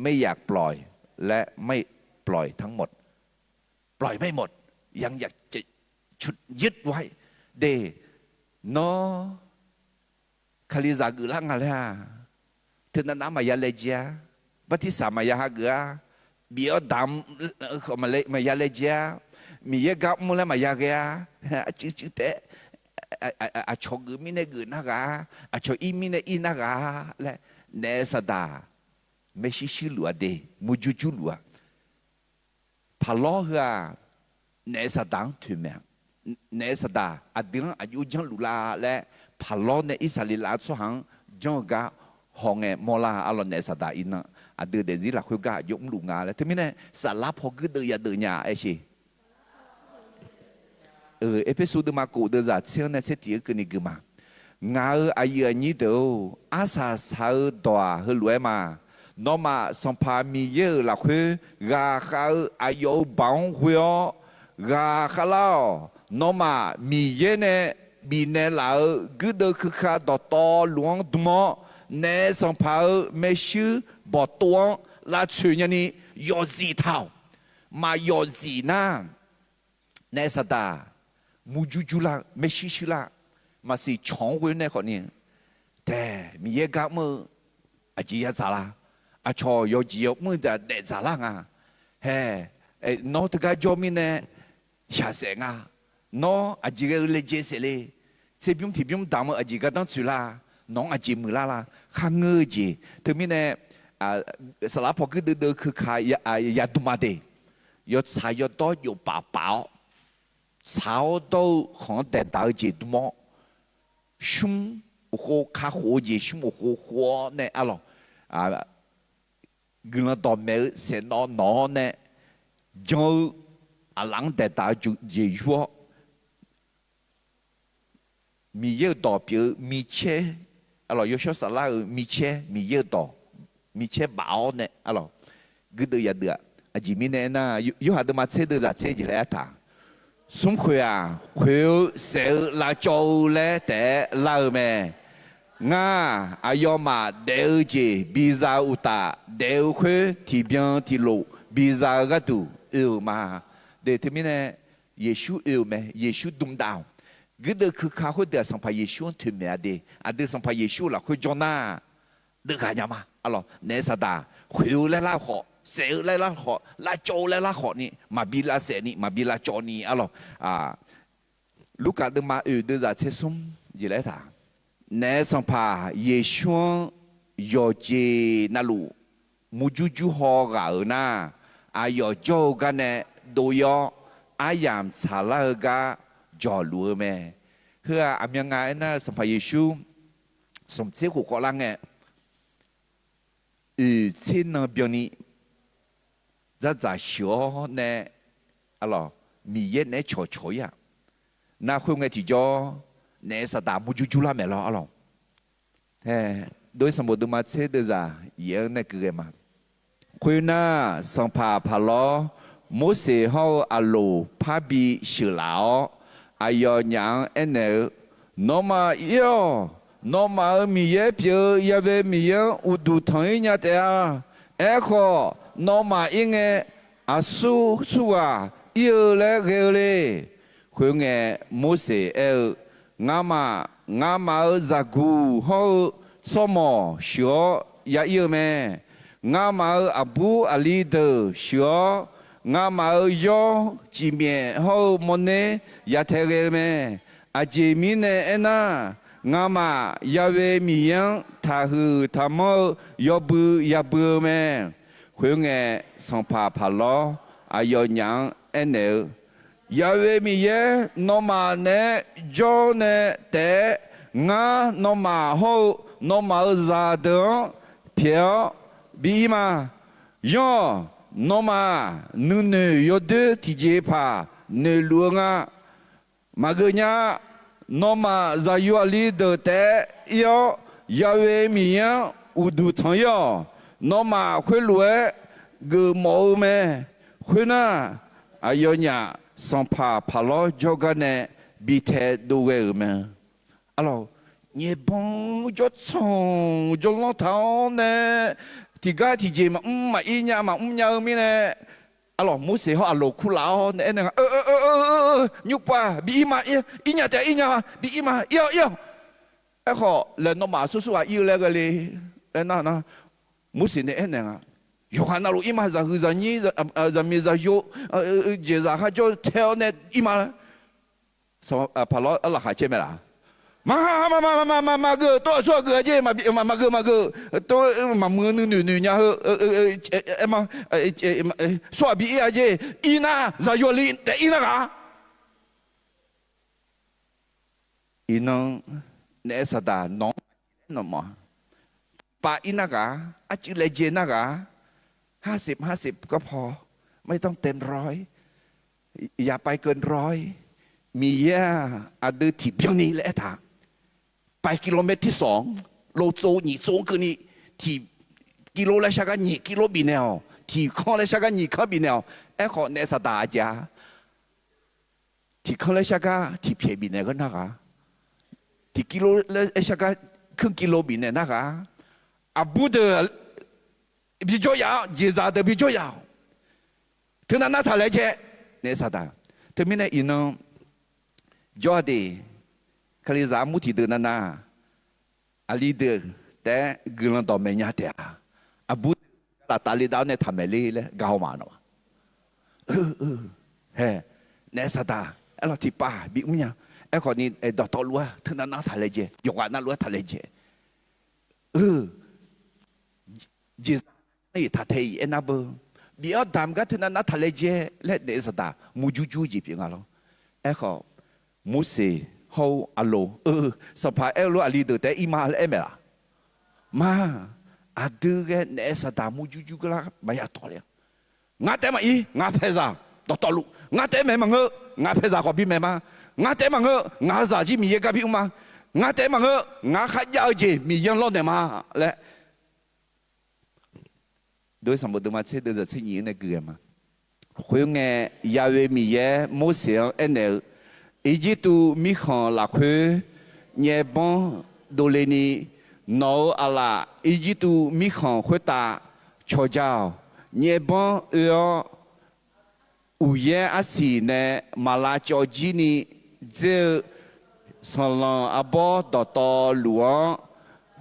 ไม่อยากปล่อย และไม่ปล่อยทั้งหมด ปล่อยไม่หมด ยังอยากจะฉุดยึดไว้ De, nawr Kalizaq geuflar nga laer-aq, teunav nav maqya laejae-a, bartirsaq maqya hageuf-a, bif-awr damq maqya laejae-a, Miqyaer gar mr laer maqya ghae-a, arcuiv cuiv taef-aer, aqcawq geuf mirnae geuf nar ghaq-a, aqcawq ir mirnae ir nar ghaq-a laer, naef saqdaq maershuir shuir luf-a de, murjur jur luf-a. Paqlawr heu-aq, naef saqdaq-anr toeqmaeq-a. Naef saqdaq aqdui-anr aqjox janrluf la laer, paqlawr nae Irsaqleqlav tsawrhaq-anr janr-eu gar hawngae mawrlar. Arlawq, naef saqdaq iqnan aqdui daefzir lafkhoer gar aqjox mrluf nga laer. Teumirnae saflar paw guirdeuv yadeuv nya aer sher. Erpersu deuvma khof deuvzaq tser-anr nae tser tiq-anr keuvni gui ma. Ngaq-euq aqyuif aqnyir deuq-or, arsaq saq-eu dawq-aq heulof-aer ma. Nawmaf Sanqpaq Miqyaer-euq lafkhoer ghaqkhav-eu aqyawf-euq baoq-anr ghoe-awr ghaqkhav lar-awq. Nawmaf Miqyaer nae bifnaeq laf-euq guirdeuv keuka dawqtawvluf-anr dm-awr, naef sanqpaq-euq maershuir bawqtov-anr lavtsoeq nyani yawfzif taq-awq. Maqyawfzif nar, naef saqdaq murjur jur lar, maershuir shuir lar, maqsiq cawq-anr ghoe nae khawfni, taeq Miqyaer gar mr-eu aqjeq ya dzaq la? Aqcawq yawqjeq yawmr-eu daefdzaq lar nga. Hae, nawr teugar jawr mirnae shaqsaef nga. Nawr aqjeq ghae-eu laejae saef le. Tserbymr tiqbymr damq-eu aqjeq gardanr tsoeq la? Nawq-anr aqjeq muiqlar la? Kharngeur-eu jeq. Teumirnae saflar paw guirdeuv deuv keuka yadm ma de. Yawtsaq yawdawr jofpaf paf-awr, tsaq-awr dawr-eu khanq-anr daeqdaq-eu jeq dm-awr, shmr uqkhov kakhof-eu jeq shmr uqkhov khof-awr nae arlawq, guiqlanq dawqmaeq-eu saeqnawv nawq-awr nae jan-eu aqlaf-anr daeqdaq-eu jeq yur-awr, Miqyaer-euq dawq pyeuf-eu micaer, arlawq, yawshawr saflar-euq micaer, Miqyaer-euq dawq micaer baf-awr nae arlawq, guirdeuv yadeuv-aq. Aqjeq mirnae aernar, Yorhaq deuvma tser deuvzaq tser jeq laer aertaq, smrkhoeq-aq, khoeq-eu saef-eu lavcawv-eu laer taef-aer lar-eu mae. Ngar, aqyawfmaf daef-eu jeq biza-eu uqtaf, daef-eu khoer tiqbyan tiqlof biza-eu gharduq oe-euq ma. De teumirnae, Yeqsur oe-euq mae. Yeqsur dm dav-awq. Guirdeuv keuka khoerdeuq-aq, Sanqpaq Yeqsur-anr toeqmaeq-a de. Aqdui Sanqpaq Yeqsur-euq lafkhoer jawr nar, deuvghaq nya ma. Arlawq, naef saqdaq khoeq-eu laer lar khawf, saef-eu laer lar khawf, lavcawv-eu laer lar khawf ni, maqbi lavsaef ni, maqbi lavcawv ni arlawq. Lurkaf deuvma oeq deuvzaq tser smr jeq laer aertaq, naef sanqpaq Yeqsur-anr yawqjeq navluf murjur jur haw ghaq-euq nar, aqyawf jawr-eu gar nae dov-ir-awr, aryamq tsaqlar-eu gar jawqluf-eu mae. Heu-aq aqmyan nga aernar, Sanqpaq Yeqsur smq tser khof khawvlar ngae, oeq tser nan byanni dzardzaq sheuq-awr nae, arlawq, Miqyaer naeq-aer cawqcawq-ir-aq. Nar khoerngae tiqjawr, naef saqdaq murjur jurlar maeq lawr, arlawq. Dov-ir sanqbof deuvma tser deuvzaq yaef-anr nae keuv ghae ma. Khoernar, sanqpaq Paqlawr, Morseq hawr-eu Aqloq parbi sheuqlaf-awr, aqyawfnyaf-anr aernaeq-eu, Nawmaf ir-awq. Nawmaf-euq Miqyaer pyeuf-eu Yahweh Miqyaer-anr uqduq tanq-ir nya taef-a. Aerkhawf, nawmaf ir ngae, aqsur surghaq ir-eu laer ghae-eu le. Khoerngae, Morseq aer-eu, Ngamaf, ngamaf-euq zaqguq hawr-eu tsawrmawq sheuq-awr ya ir-eu mae. Ngamaf-euq aqbur aqli deuq sheuq-awr, ngamaf-euq yawr cifmyaef hawr-eu mawrner ya tae ghae-eu mae. Aqjeq mirnae aernar, ngamaf Yahweh Miqyaer-anr taqhuiq taqmanr-eu yawbui yabui-eu mae. Khoerngae, sanqpaq Paqlawr aqyawfnyaf-anr aernaeq-eu, Yahweh Miqyaer nawmaf naeq-aer jawr nae taef-aer, ngar nawmaf hawr-eu nawmaf-euq zaqdeuq-anr pyaeq-awr bi ir ma. Yanr-awq. Nawmaf nuinoeq yawdoer tiqjeqpaq noeqluf-eu nga. Maqgeuv nya. Nawmaf zaqyo aqli deuq taef-aer ir-awr, Yahweh Miqyaer-anr uqduq tanq-ir-awq. Nawmaf khoerlof-aer geufmawf-eu mae. Khoernar, aqyawfnyaf sanqpaq Paqlawr jawrgar nae bi taedov ghae-euq mae. Arlawq, nyaeqbanq jawrtsanq jawrlanr taq-awr nae, tiqgar tiqjeq maqmr maqir nya maqmr nya-eu mirnae, arlawq, Morseq hawr Aqloq kurlaf-awr nae aernaeq nga, Nymrpov-aq, bi ir ma, ir nya taef ir nya, bi ir ma, ir-awq ir-awq. Aerkhawf laer nawmaf aqsur surghaq ir-eu laer ghae le laer nar nar, Morseq nae aernaeq nga, yawqghaq navluf ir ma, zaqhuiq zaqnyir, zaqmiq zaqyo, jeqzaq kharjawr tae-awr nae ir ma laer. Paqlawr laqkhaq caer mae laf? Maq, maq, maq, maq, maq, maqgeuv, tov aqsur ghaq geuf-a jeq, maqgeuv, maqgeuv, tov maqmuiq-eu nuinoeq noeq nya heu, aer ma, tsawrhaq bi ir-a jeq, ir nar, zaqyo li taef ir nar ghaq. Iqnan, naef saqdaq nawq-anr aqjeq laer nawmaf, pav ir nar ghaq, arcuiv laejae nar ghaq, ห้าสิบ ห้าสิบ garpaw, ไม่ต้องเต็มร้อย, อย่าไปเกินร้อย. Miqyaer-aq, aqdui tiqbyan ni laer aertaq, ไปกิโลเมตรที่สอง, lov tsov nyiq tsov-anr keuvni, tiq กิโล laer shar gar nyiq กิโล bifnaeq-awq, tiq kanr laer shar gar nyiq kanr bifnaeq-awq. Aerkhawf naef saqdaq aqjeq-a, tiq kanr laer shar gar tiq pyaeq bifnaeq geur nar ghaq, tiq กิโล laer shar gar ครึ่งกิโล bifnaeq nar ghaq, aqbur deuq bijawr yaf-awr, jeqzaq deuq bijawr yaf-awq. Teunav nar taq laejae, naef saqdaq. Teumirnae iqnan jawr-a de, Kalizaq armur tiqdeuq navnav, aqli deuq taef-aer guiqlanq dawqmaeq nya taef-a. Aqbur deuq laftav le dav-awr nae taqmaeq le laer ga haw ma nawq-a. Hae, naef saqdaq aerlawq tiqpav bi mr nya. Aerkhawf ni dawqtawvluf-aer teunav nar taq laejae, yawqghaq navluf-aer taq laejae. Jeqzaq-anr iq taq tae-iq aernar beu, bif-awr damq gar teunav nar taq laejae laer naef saqdaq murjur jur-eu jeq pyeuf nga lawr. Aerkhawf, Morseq hawr-eu Aqloq-eu, Sanqpaq aer-eu lof aqli deuq taef-aer ir ma laer aer maeq laf? Ma, aqdui ghae naef saqdaq murjur jur gar lar maqya tawq le. Ngar taef-aer maqir, ngaq paeqzaq dawqtawvluf, ngar taef-aer maeq maqngeur, ngaq paeqzaq khawf bimaeq ma. Ngar taef-aer maqngeur, ngaq-euq zaqjir Miqyaer gar bi mr ma. Ngar taef-aer maqngeur, ngaq-anr kharjav-eu jeq Miqyaer-anr lawrnaeq ma laer. Dov-ir sanqbof deuvma tser deuvzaq tser nyiq-anr nae gui-aer ma. Khoerngae, Ya'we Miqyaer Morseq-anr aernaeq-eu, Irjirtuv mirkhanq lafkhoer nyaerbanr dovle ni, nawq-euq aqlaf Irjirtuv mirkhanq khoertav cawqja-awq. Nyaerbanr oe-awr, uqyaer arsiq nae maq lavcawv jir ni dzer-eu sanqlanq arbawr dawqtawvluf-anr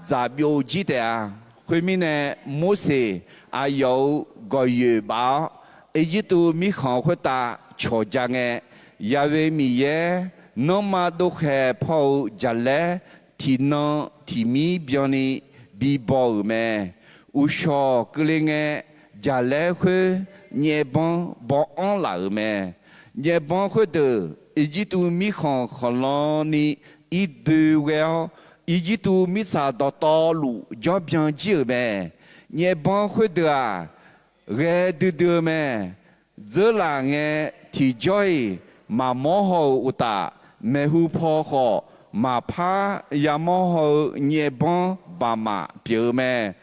dzaqbyov jir taef-a. Khoermirnae, Morseq aqyawf-euq gawqyoeq baf-awr, Irjirtuv mirkhanq khoertav cawqja ngae, Ya'we Miqyaer nanrma dovkhaeq paw-eu jaqlaer tiqnan tiqmir byanni bibaw-euq mae. uqshawq keuvle ngae, jaqlaer khoer nyaevbanr baw-anr laf-euq mae. Nyaevbanr khoerdeuq Irjirtuv mirkhanq khanqlan ni irdoe ghae-awr, Irjirtuv mirtsaq dawqtawvluf jawr byan jir-euq mae. Nyaevbanr khoerdeuq-aq, ghae duidui-eu mae. Dzeurlaf ngae tiqjawr-iq maqmawr haw-euq uqtaf, maeqhu paw khawf maqpar yamawr haw-eu nyaevbanr baqmaf pyeuf-eu mae.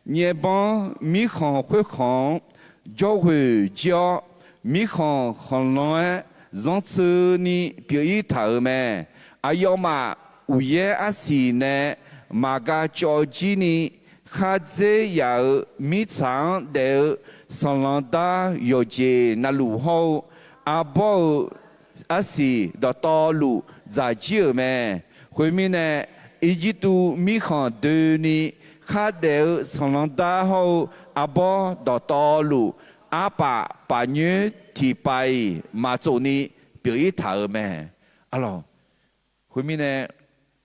Nyaevbanr mirkhanq khoerkhanq-anr jawrghoeq jir-awr, mirkhanq khanqlan-aer zanrtseuvni pyeuf-ir taq-euq mae. Aqyawfmaf uqyaer arsiq nae maqga cawv jir ni, khar dzer yaf-euq mirtsaq-anr daef-eu sanqlanq dar yawqjeq na luf hawr-eu, arbawr-euq arsiq dawqtawvluf dzaq jir-euq mae. Khoermirnae, Irjirtuv mirkhanq doeni khardaef-eu sanqlanq dar hawr-eu arbawr dawqtawvluf, arpaf paf nyoer tiqpav-iq maqtsofni pyeuf-ir taq-euq mae. Arlawq, khoermirnae,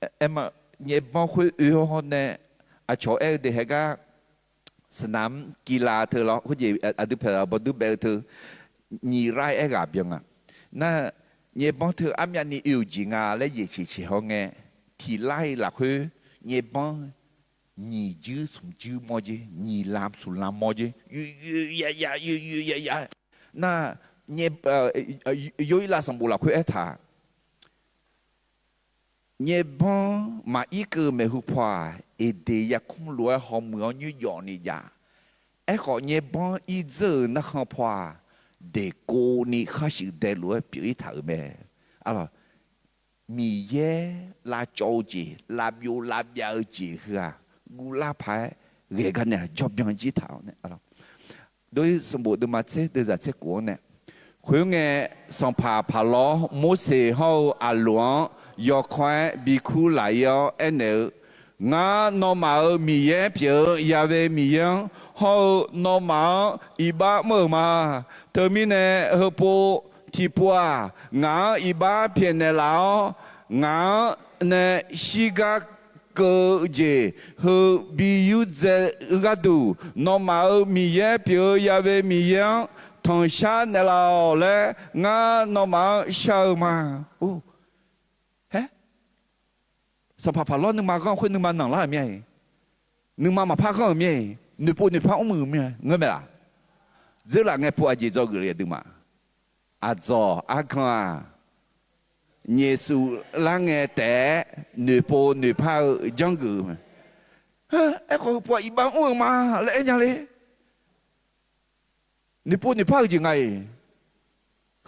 aer, nyaevbanr khoer oe-awr nae, aqcawq aer-eu deuq haegar, saqnaq-anr kilav teu lawr, khoerjeq aqdui paeq bawduir baef-eu teu, nyiq lar-ir aerghaq byan nga. Nar, nyaevbanr teu armyavni oe-euq jeq nga laer yaeq ceqceq haw ngae, tiq lar-iq lafkhoer nyaevbanr nyiq juir smq juir mawr jer, nyiq lam smq lam mawr jer, yoeq yoeq yaf yaf, yoeq yoeq yaf yaf. Nar, nyae, Yorhirlav sanqbof lafkhoer aertaq, nyaevbanr maqir keuv maeqhu paw-aq, Eqdeq yarkmr lof-aer hawmuiq-awr nymr jawf ni jav. Aerkhawf, nyaevbanr ir dzeur-euq narkhan paw-aq, deqkov ni khar shuif dae lof-aer pyeuf-ir taq-euq mae. Arlawq, Miqyaer lavcawv-eu jeq, lavbyov lavbyav-eu jeq heu-aq, guvlar paq-aer ghae gar nae-aq jawr byan jir taq-awr nae, arlawq, Dov-ir sanqbof deuvma tser deuvzaq tser khof-anr nae, khoerngae, sanqpaq Paqlawr Morseq hawr-eu Aqloq-anr yawkawr-aer bikur laf-ir-awr aernaeq-eu, Ngar, nawmaf-euq Miqyaer pyeuf-eu Yahweh Miqyaer-anr hawr-eu nawmaf-anr iqbax mr-euq ma. Teumirnae, heupov tiqpov-aq, ngaq-anr iqbax pyaeqnaeq laf-awr, ngaq-anr nae shirgar keuv-eu jeq heu bi yurdzae gharduq, nawmaf-euq Miqyaer pyeuf-eu Yahweh Miqyaer-anr tanqshar naeqlaf-awq laer ngar nawmaf-anr shar-eu ma. Or, haer, sanqpaq Paqlawr nuima ghanr khoer nuima nanqlar-euq mir-a. Nuima maqpar ghanr-euq mir-a. Noeqpov noeqpar mr-euq mir-a ngeur mae laq? Dzeurlaf ngae pov aqjeq dzawgeuf le aqduimaf. Aqdzawq argan-aq, nyaefsuf lar ngae taef-aer noeqpov noeqpar-eu janrgeuf-eu mae. Aerkhawf heupov-aq iqbax mr-euq ma laer aer nya le. Noeqpov noeqpar-eu jeq nga-iq.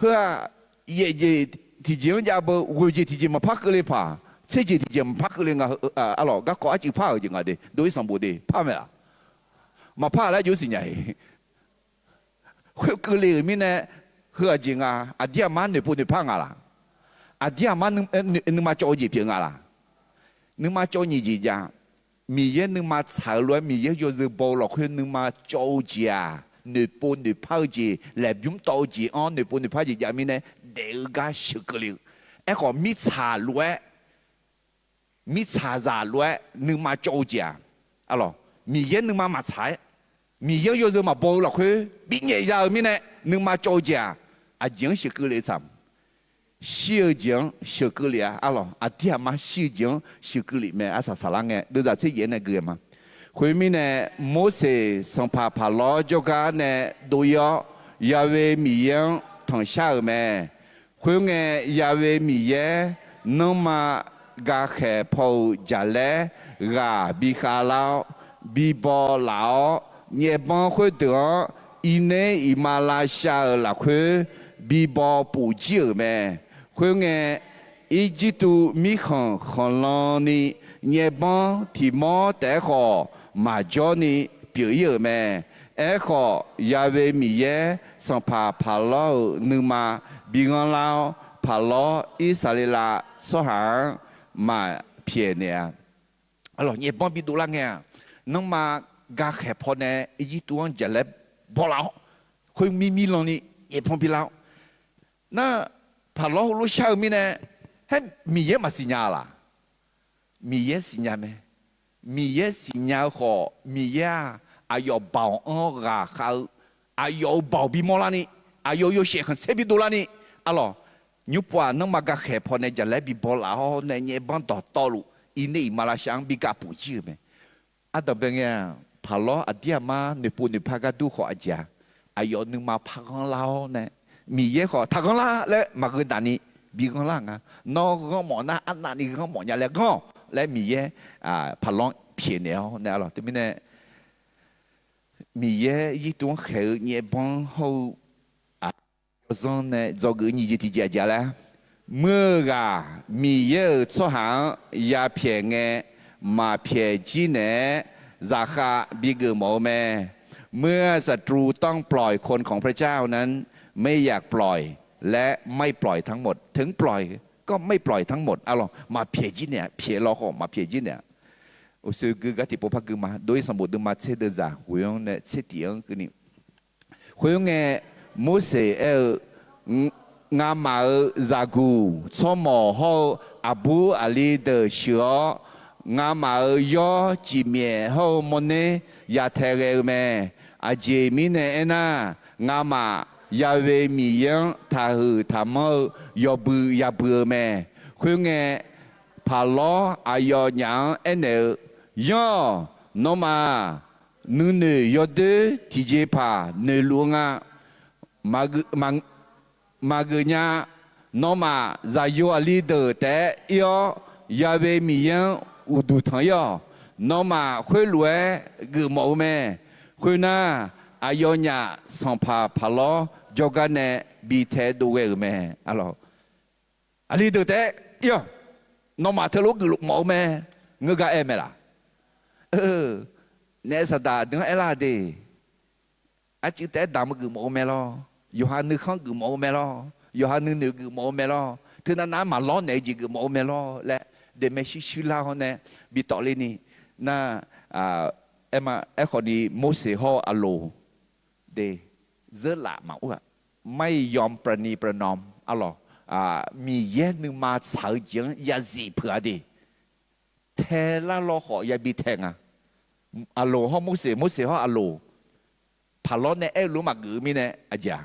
Heu-aq, yaef jeq tiqjeq-anr jav beu, ghoeq jeq tiqjeq maqpar keuvle paq, tser jeq tiqjeq maqpar keuvle nga. Arlawq, garkawv arcuiv par-euq jeq nga de, dov-ir sanqbof de par mae laq? Maqpar laer jov siqnya-iq. Khoer keuvle-euq mirnae, heu-aq jeq nga, aqdir aqmar noeqpov noeqpar nga laq? Aqdir aqmar nuima cawv-eu jeq pyeuf nga laq? Nuima cawv nyiq jeq jav. Miqyaer nuima tsaq-eu lof-aer Miqyaer yawzeu baw-eu lafkhoer nuima cawv-eu jeq-aq, noeqpov noeqpar-eu jeq, laeqbymr tawv-eu jeq-anr noeqpov noeqpar jeq jav mirnae, daef-eu gar sheuqkeuv le-eu. Aerkhawf mirtsaq lof-aer mirtsaqzaq lof-aer nuima cawv-eu jeq-aq, arlawq, Miqyaer nuima maqtsaq-aer, Miqyaer yawzeu maqbaw-eu lafkhoer binyaef ya-eu mirnae nuima cawv-eu jeq-aq, aqjeq-anr sheuqkeuv le-eu tsaq. Shir-eu jeq-anr sheuqkeuv lef-a. Arlawq, aqdir aqmar shir-eu jeq-anr sheuqkeuv lef mae. Arsaq saqlar ngae deuvzaq tser yaef-aer nae gui-eu ma. Khoermirnae, Morseq sanqpaq Paqlawr jawrgar nae dov-ir-awr, Yahweh Miqyaer-anr tanqshar-euq mae. Khoerngae, Yahweh Miqyaer nanrma gakhaeq paw-euq jaqlaer ghaq bikhav lar-awr, bibaw laf-awr, nyaefbanr khoerdeuq-anr irner iqmalavshav-euq lafkhoer bibaw puf jir-euq mae. Khoerngae, Irjirtuv mirkhanq khanqlan ni nyaefbanr tiq mawr taef-aer khawf maqjawr ni pyeuf-ir-euq mae. Aerkhawf, Yahweh Miqyaer sanqpaq Paqlawr-euq nuima bighanr lar-awr, Paqlawr Irsaqleqlav tsawrhaq-anr maq pyaeqnaeq-a. Arlawq, nyaefbanr bidov lar ngae-aq, nanrma gakhaeq pawnae Irjirtuv-anr jaqlaer baw laf-awr, khoer mirmir lan ni nyaefbanr bi lar-awr, nar, Paqlawr heulof shar-eu mirnae, haer, Miqyaer maqsiqnya-a laq? Miqyaer siqnya mae. Miqyaer siqnya-eu khawf, Miqyaer-aq, aqyawf baoq-anr ghaqkhav-eu, aqyawf-euq baoq bimawr larni, aqyawf-euq yawshaef khanqsaer bidov larni, arlawq, nymrpov-aq nanrma gakhaeq pawnae jaqlaer bibaw laf-awr nae nyaev banr dawqtawvluf, iqner iqmalavshav-anr bi gapuf jir-euq mae. Ardanqbae ngae-aq, paqlawr aqdir aqmar noeqpov noeqpar gar dur khawf aqjeq-a, aqyawf nuima parghanr lar-awr nae, Miqyaer khawf taqghanr lar laer maqgheu daqni bi ghanr lar nga. Nawr ghanr mawf nar arnavni ghanr mawf nya laer ghanr-awq laer Miqyaer paqlawr pyaeqnaeq-awr nae, arlawq, teumirnae Miqyaer yirtuv-anr khaeq-eu nyaev banr hawr-eu, aq, yawzanr nae dzawgeuf-eu nyiq jeq tiqjeq aqjeq laer, muir-eu ghaq Miqyaer-euq tsawrhaq-anr yapyaeq ngae, maqpyaeq jir naeq-aer zaqkhav bigeuf mawf-eu mae. เมื่อศัตรูต้องปล่อยคนของพระเจ้านั้น ไม่อยากปล่อย และไม่ปล่อยทั้งหมด ถึงปล่อยก็ไม่ปล่อยทั้งหมด arlawq, maqpyaeq jir naeq-a, pyaeq law khawf maqpyaeq jir naeq-a. Uqshoe gui gar tiqpov par gui ma, dov-ir sanqbof deuvma tser deuvzaq ghoe-anr nae tser tiq-anr keuvni. Khoerngae, Morseq aer-eu, Ngamaf-euq zaqguq tsawrmawq hawr-eu aqbur aqli deuq sheuq-awr, ngamaf-euq yawr cifmyaef hawr-eu mawrner yatae ghae-eu mae. Aqjeq mirnae aernar, ngamaf Ya'we Miqyaer-anr taqhuiq taqmanr-eu yawbui yabui-eu mae. Khoerngae, paqlawr aqyawfnyaf-anr aernaeq-eu, Yanr-awq. Nawmaf-aq, nuinoeq yawdoer tiqjeqpaq noeqluf-eu nga. Maqgeuf nya. Nawmaf zaqyo aqli deuq taef-aer ir-awr, Ya'we Miqyaer-anr uqduq tanq ir-awq. Nawmaf khoerlof-aer geufmawf-eu mae. Khoernar, aqyawfnyaf sanqpaq paqlawr jawrgar nae bi taedov ghae-euq mae. Aqli deuq taef-aer ir-awq. Nawmaf teulof geufmawf-eu mae. Ngeur gar aer mae laq? Naef saqdaq aqdui-anr aerlar de. Arcuiv taef-aer damq-eu geufmawf-eu mae lawr. Yawqha nuikhanr geufmawf-eu mae lawr. Yawqha nuinoeq geufmawf-eu mae lawr. Teunav nav-aer maqlawr naeq-eu jeq geufmawf-eu mae lawr laer, daefmae shuir shuir lar hawr nae bi tawfler ni. Nar, aer ma, aerkhawf ni Morseq hawr-eu Aqloq de, zeurlaf maqur-aq, ไม่ยอมประนีประนอม arlawq, Miqyaer nuima tsaq-eu jeq-anr yazif peuq-a de. Tae lar lawr khawf yabi tae nga. Aqloq hawr Morseq, Morseq hawr Aqloq, paqlawr nae aer-eu lof-anr maqgeuf-eu mirnae aqjeq-aq,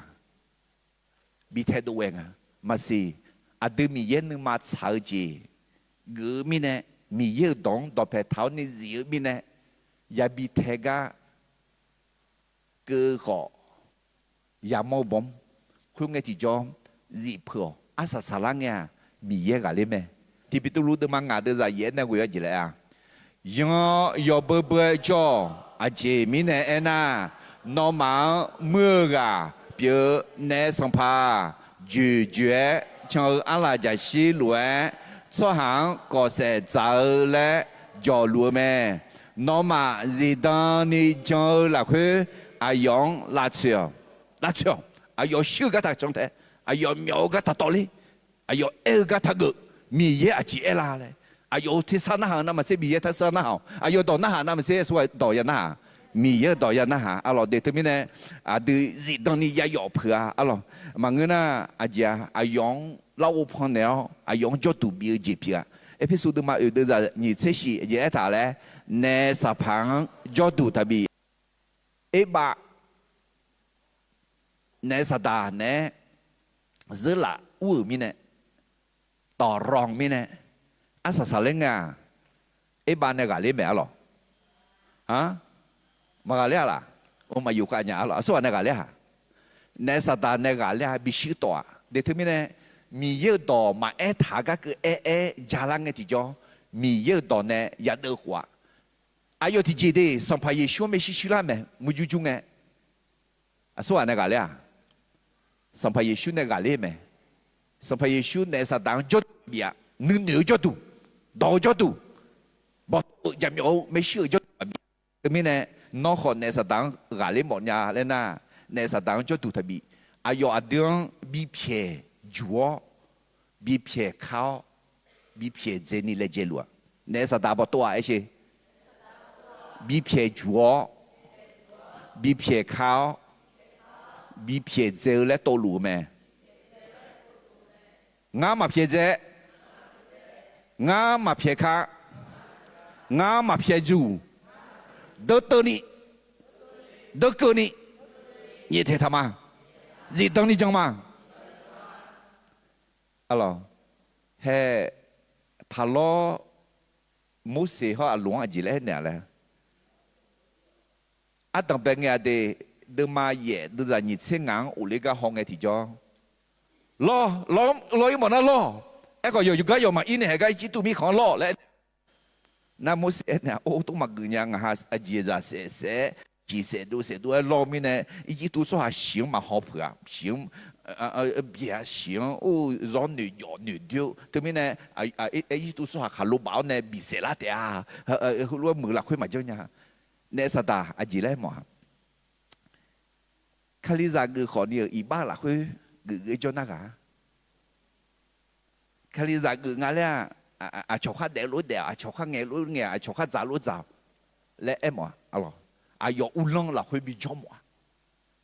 bi taedov ghae nga. Maqsiq, aqdui Miqyaer nuima tsaq-eu jeq geuf-eu mirnae, Miqyaer-euq dawq-anr dawqpae taq-awr ni zif-eu mirnae, yabi tae gar keuv khawf, yamawr-eu bawr. Khoerngae tiqjawr, zif peuq-awq. Arsaq saqlar ngae-aq, Miqyaer ghaqler mae. Tiqbeqtuvluv deuvma ngaq deuvzaq yaef-aer nae ghoe-awr jeq laer-a, Yanr-awr yawbeu beu-aer jawr-awq. Aqjeq mirnae aernar, nawmaf-anr muir-eu ghaq pyeuf-eu naef sanqpaq-aq, joeqjoeq-aer can-eu arlaqjaqshir lof-aer, tsawrhaq-anr kawfsaef dzaq-eu laer jawqluf-eu mae. Nawmaf zifdan ni jan-eu lafkhoer, aqyawf-anr lavtsoeq-awq. Lavtsoeq-awq. Aqyawf shuir-eu gar taqcan tae, aqyawf myawf-eu gar taqtawvler, aqyawf aer-eu gar taqgeuf. Miqyaer aqjeq aerlar laer, aqyawf-euq tersar narhaq-eu navmaqtser Miqyaer tersar narhaq-awq. Aqyawf dawq narhaq navmaqtser aqsurghaq dawq ya narhaq. Miqyaer-euq dawq ya narhaq. Arlawq de, teumirnae aqdui zifdan ni yayawf peuq-a. Arlawq, maqngeur nar, aqjeq-aq, aqyawf-anr larghov pannaeq-awr aqyawf-anr jawrduq bif-eu jeq pyeuf-a. Erpersu deuvma oeq deuvzaq nyiq tser shif jeq aertaq laer, naef saqpaq-anr jawrduq taqbif. Erbav naef saqdaq naeq-aer zeurlaf ur-euq mirnae, dawqrawq mirnae, arsaq saqler ngae-aq, erbav nae ghaqler mae arlawq. A, maqghaqler-a laq? Maqyuf khav nya arlawq. Aqsurghaq nae ghaqler-a? Naef saqdaq nae ghaqler-a, bi shuir tawf-aq. De teumirnae, Miqyaer-euq dawq maqaer taq-eu gar keuv aer aer jalar ngae tiqjawr, Miqyaer-euq dawq nae yadeuv khof-a. Aqyawf tiqjeq de, Sanqpaq Yeqsur-anr maershuir shuir lar mae, murjur jur ngae. Aqsurghaq nae ghaqler-a? Sanqpaq Yeqsur nae ghaqler mae. Sanqpaq Yeqsur naef saqdaq-anr jawrduq bif-a. Nuinoeq-eu jawrduq, dawq-eu jawrduq, bawqtawv-eu jaqmyawf-eu maershuir-euq jawrduq maqbif. Teumirnae, nawr khawf naef saqdaq-anr ghaqler mawf nya laer nar, naef saqdaq-anr jawrduq taqbif. Aqyawf aqdui-anr bipyaeq juq-awr, bipyaeq kar-awr, bipyaeq dzaeni laejae luf-a. Naef saqdaq bawqtov-aq aer sher. Bipyaeq juq-awr, bipyaeq kar-awr, bipyaeq dzae-eu laer tov luf-eu mae. Ngar maqpyaeq dzae, ngar maqpyaeq kar, ngar maqpyaeq juq, deur teuvni, Danrkeuvni nyaeftaeq taq ma. Zifdan ni jan ma. Hae, paqlawr Morseq hawr Aqloq-anr aqjeq laer aernaeq-a laer, ardanqbae ngae-a de, deuvma yaef deuvzaq nyiq tser ngaq-anr of ler gar haw ngae tiqjawr, lawr, lawr-ir mawf nar lawr. Aerkhawf yawqgar yawq maqir nae haeq gar Irjirtuv mirkhanq-anr lawr laer aernaeq. Nar Morseq aernaeq-a, or, tov maqgeuf nya, ngaq ha aqjeq zaq saef saef-aer, ciq saef dov saef dov-aer lawr-eu mirnae, Irjirtuv tsawrhaq shiq-anr maqhaw peuq-a, shiq-anr byaeq-a, shiq-anr or zawr noeq jawf noeq doer-eu teumirnae, Irjirtuv tsawrhaq khaqlo baf-awr nae bisaef lar taef-a. Heulof-aer muiq-eu lafkhoer maqjanr nya. Naef Saqdaq aqjeq laer mawf-a. Kalizaq geuf khawf ni-euq iqbax lafkhoer geuf geuf-aer jawr nar ghaq-a. Kalizaq geuf nga laer-aq, aqcawq khar daef lof-aer daef-awq, aqcawq khar ngaeq lof-aer ngaeq-awq, aqcawq khar dzaq lof-aer dzaq-awq laer aermawf-a. Aqyawf uvlanr lafkhoer bijawr mawf-a.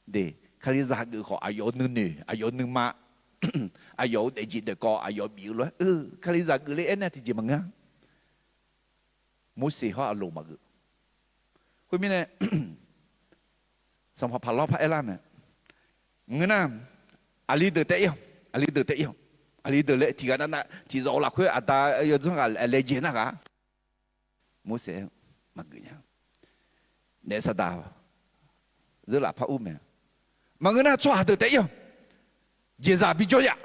De, Kalizaq geuf khawf aqyawf-euq nuinoeq, aqyawf-euq nuima, aqyawf-euq daefjeq daefkawv, aqyawf bif-eu lof-aer, Kalizaq geuf le aernar tiqjeq maqngeur-a. Morseq hawr Aqloq maqgeuf. Khoermirnae, sanqpaq paqlawr par aerlar mae. Ngeur nar, aqli deuq taef-ir-a, aqli deuq taef-ir-a, aqli deuq laer tiqghaq navnav tiqzawf-eu lafkhoer aqda yawdzanr ghaq laejae nar ghaq. Morseq maqgeuf nya. Naef Saqdaq zeurlaf par ur mae. Maqngeur nar tsawrhaq deuq taef-ir-a, jeqzaq bijawr ya.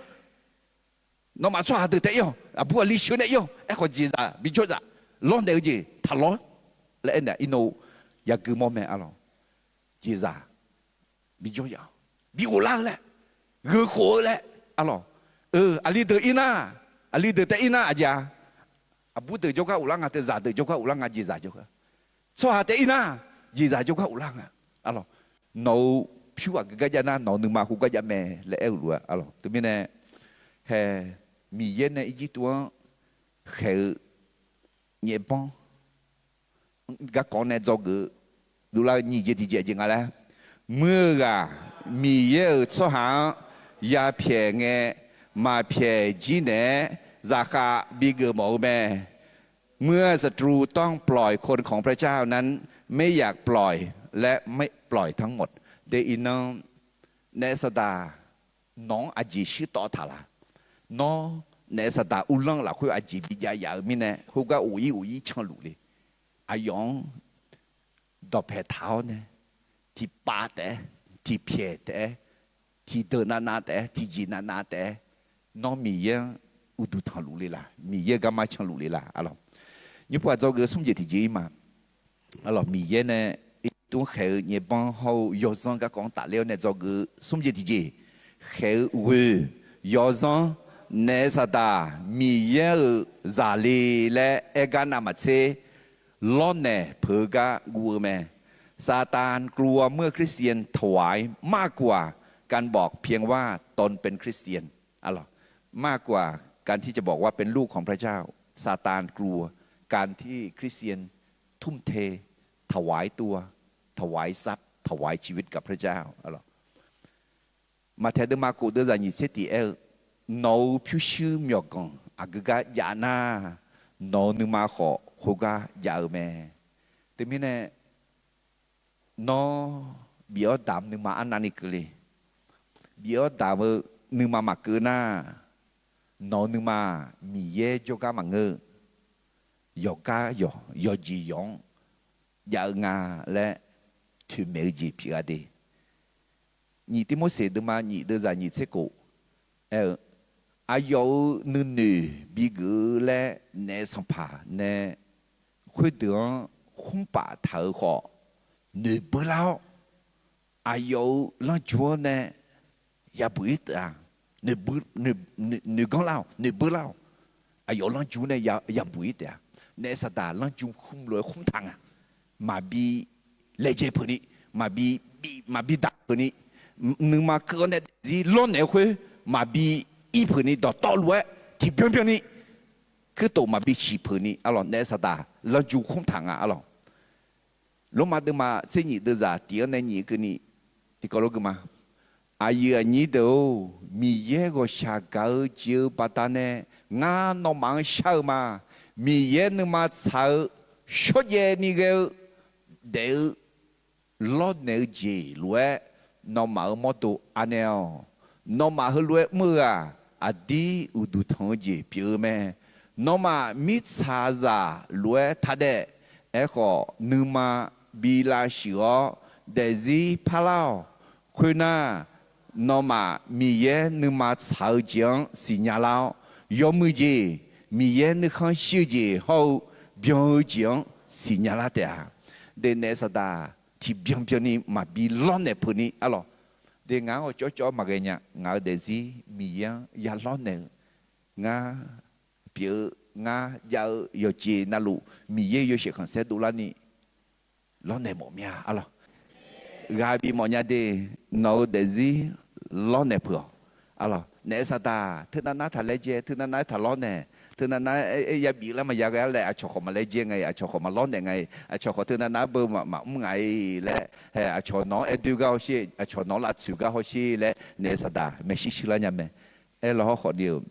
Nawmaf tsawrhaq deuq taef-ir-awq, aqbur aqli sheuq nae ir-awq. Aerkhawf jeqzaq bijawr zaf, lawrnaeq-eu jeq taqlawr laer aernaeq-a. Iqnan yagui mawr mae arlawq. Jeqzaq bijawr ya, bi ghoflar-eu laer, gheukhof-eu laer arlawq. Aqli deuq ir nar, aqli deuq taef-ir nar aqjeq-a, aqbur deuq jawrgar ghoflar nga, teu zaqdeuq jawrgar ghoflar nga, jeqzaq jawrgar. Tsawrhaq taef-ir nar, jeqzaq jawrgar ghoflar nga arlawq. Nawq-euq pyur aqgeu gar jav nar, nawq-euq nuima khoergar jav mae laer aer-eu lof-aer arlawq. Teumirnae, hae, Miqyaer nae Irjirtuv-anr khaeq-eu nyaefbanr garkawv nae dzawgeuf-eu dovlar-eu nyiq jeq tiqjeq jeq nga laer, muir-eu ghaq Miqyaer-euq tsawrhaq-anr yapyaeq ngae, maqpyaeq jir naeq-aer zaqkhav bigeuf mawf-eu mae. เมื่อศัตรูต้องปล่อยคนของพระเจ้านั้น ไม่อยากปล่อย และไม่ปล่อยทั้งหมด Deiq iqnan, Naef Saqdaq nawq-anr aqjeq shuir tawv taq la? Nawr, Naef Saqdaq uvlanr lafkhoer aqjeq bijav yaf-eu mirnae, khoergar of-ir of-ir canluf le. Aqyawf-anr dawqpaeq taq-awr nae, tiqpav taef-aer, tiqpyaeq taef-aer, tiqdeuq navnav taef-aer, tiqjeq navnav taef-aer, nawr Miqyaer-anr uqduq tanqluf le la? Miqyaer garma canluf le la arlawq? Nymrpov ghaq dzawgeuf-eu smr jeq tiqjeq-ir ma. Arlawq, Miqyaer nae Irjirtuv-anr khaeq-eu nyaefbanr hawr-eu yawzanr garkawv-anr tafler-awr nae dzawgeuf-eu smr jeq tiqjeq, khaeq-eu ghoe, yawzanr, Naef Saqdaq Miqyaer-euq zaqle laer aer gar navmaqtser, lawrnaeq peuq-eu gar guv-eu mae. ซาตานกลัวเมื่อคริสเตียนถวายมากกว่าการบอกเพียงว่าตนเป็นคริสเตียน มากกว่าการที่จะบอกว่าเป็นลูกของพระเจ้า ซาตานกลัวการที่คริสเตียนทุ่มเท ถวายตัว ถวายทรัพย์ ถวายชีวิตกับพระเจ้า Maqtaeq deuvma kof deuvzaq nyiq tser tiq aer-eu, nawq-euq pyurshuir myawqganq aqgeu gar jav nar, nawq-euq nuima khawf khoergar jav-eu mae. Teumirnae, nawr bif-awr damq nuima arnavni keuvle. Bif-awr damq-eu nuima maqkeuv nar, nawq-euq nuima-aq Miqyaer jawrgar maqngeur-eu, yawqgar yawq yawqjeq yawq-anr jav-eu nga laer toeqmaeq-eu jeq pyeuf-a de. Nyiq Tirmorseq deuvma nyiq deuvzaq nyiq tser kof aer-eu, aqyawf-euq nuinoeq bigeuf-eu laer naef sanqpaq nae khoerdeuq-anr khmr paf taq-euq khawf, noeqbeur lar-awr, aqyawf-euq lanrju-anr nae yabuq-ir taef-a. Noeqganr lar-awq, noeqbeur lar-awq. Aqyawf lanrju nae yabuq-ir taef-a. Naef Saqdaq lanrju khmr lof-aer khmr taq nga. Maqbi laejae peuq ni, maqbi, maqbi daq peuq ni, nuima keuv-awr nae daefzir lawrnaeq-eu khoer maqbi ir peuq ni, dawqtawvluf-aer tiqbyan byan ni, kuirtof maqbi siq peuq ni, arlawq, Naef Saqdaq lanrju khmr taq nga, arlawq. Lormav deuvma tser nyiq deuvzaq tiq-anr nae nyiq keuvni tiqkawv lof gui ma. Aqyuif aqnyir deuq-or, Miqyaer ghawqshaq gaq-eu jeq-eu baqdanae ngar nawmaf-anr shar-eu ma. Miqyaer nuima tsaq-eu shawrjaev ni ghae-eu daef-eu lawrnaeq-eu jeq lof-aer, nawmaf-euq mawrdo anaeq-awq. Nawmaf heulof-aer mr-eu-aq, aqdir uqduq tanq-eu jeq pyeuf-eu mae. Nawmaf mirtsaqzaq lof-aer taqdaef. Aerkhawf, nuima bi lavshuif-awr daefzir parlar-awq. Khoernar, nawmaf Miqyaer nuima tsaq-eu jeq-anr siqnya lar-awr, yawmuiq jeq, Miqyaer nuikhanr shir-eu jeq hawr-eu byan-eu jeq-anr siqnya lar taef-a. Daefnaeq saqdaq tiqbyan byanni maqbi lawrnaeq peuq ni arlawq. De ngaq-anr cawvcawv maqghae nya. Ngaq-euq daefzir Miqyaer-anr ya lawrnaeq-eu, ngar pyeuf-eu, ngar jav-eu yawqjeq navluf Miqyaer yawshaef khanqsaer dovlarni lawrnaeq mawf mir-a arlawq. Ghaq bif mawf nya de, nawq-euq daefzir lawrnaeq peuq-awq arlawq. Naef saqdaq teunav nar taq laejae, teunav nar-aer taq lawrnaeq, teunav nar-aer ya bif lar maqya ghae-ar laer aqcawq khawf maqlaejae nga-iq, aqcawq khawf maqlawrnaeq nga-iq, aqcawq khawf teunav nar beu maqmr nga-i laer, aqcawq nawq-anr aer doer gar hawsher, aqcawq nawq-anr lavtsoeq gar hawsher laer naef saqdaq maeqshi shirlar nya mae. Aerlaw hawrkhawf ni-euq,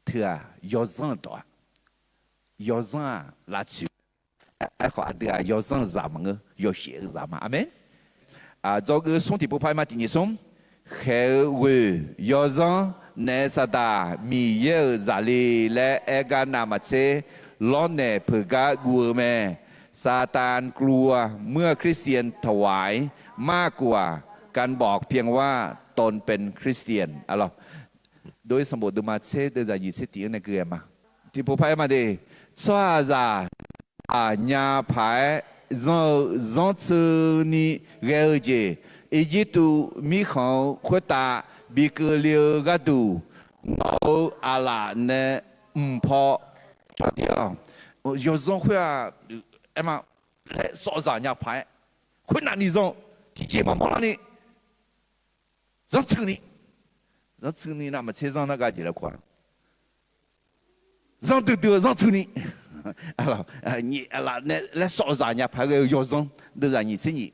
teu-aq yawzanr-eu dawq-aq, yawzanr-aq lavtsoeq. Aerkhawf aqdui-aq yawzanr-eu zaq maqngeur, yawshaef-eu zaq ma. Aqmeq. Dzawgeuf smr tiqpov par-aer ma tiqnyif smr. Khaeq-eu ghoeq yawzanr naef saqdaq Miqyaer-euq zaqle laer aer gar navmaqtser lawrnaeq peuq gar guv-eu mae. Saqtaq kluv-aq muir-a คริสเตียน ถวาย มากกว่าการบอกเพียงว่าตนเป็นคริสเตียน arlawq. Dov-ir sanqbof deuvma tser deuvzaq nyiq tser tiq-anr nae gui-aer ma. Tiqpov par-aer ma de. Tsawrhaqzaq aqnya paq-aer zanr-eu zanrtsuini ghae-eu jeq, Irjirtuv mirkhanq-eu khoertav bi keuvle-eu gharduq, nawq-euq aqlaf nae mq paw cawqdir-awq. Yawzanr khoer-aq, aer ma, laer sawfzaq nya paq-aer, khoernavni zanr-eu tiqjeq maqmawr larni zanrtsuini, zanrtsuini navmaqtser zanr nar ga jeq laer kur-a. Zanr duidui-eu zanrtsuini, aqlaf nae laer sawfzaq nya paq-aer ghae-eu yawzanr deuvzaq nyiq tser nyiq.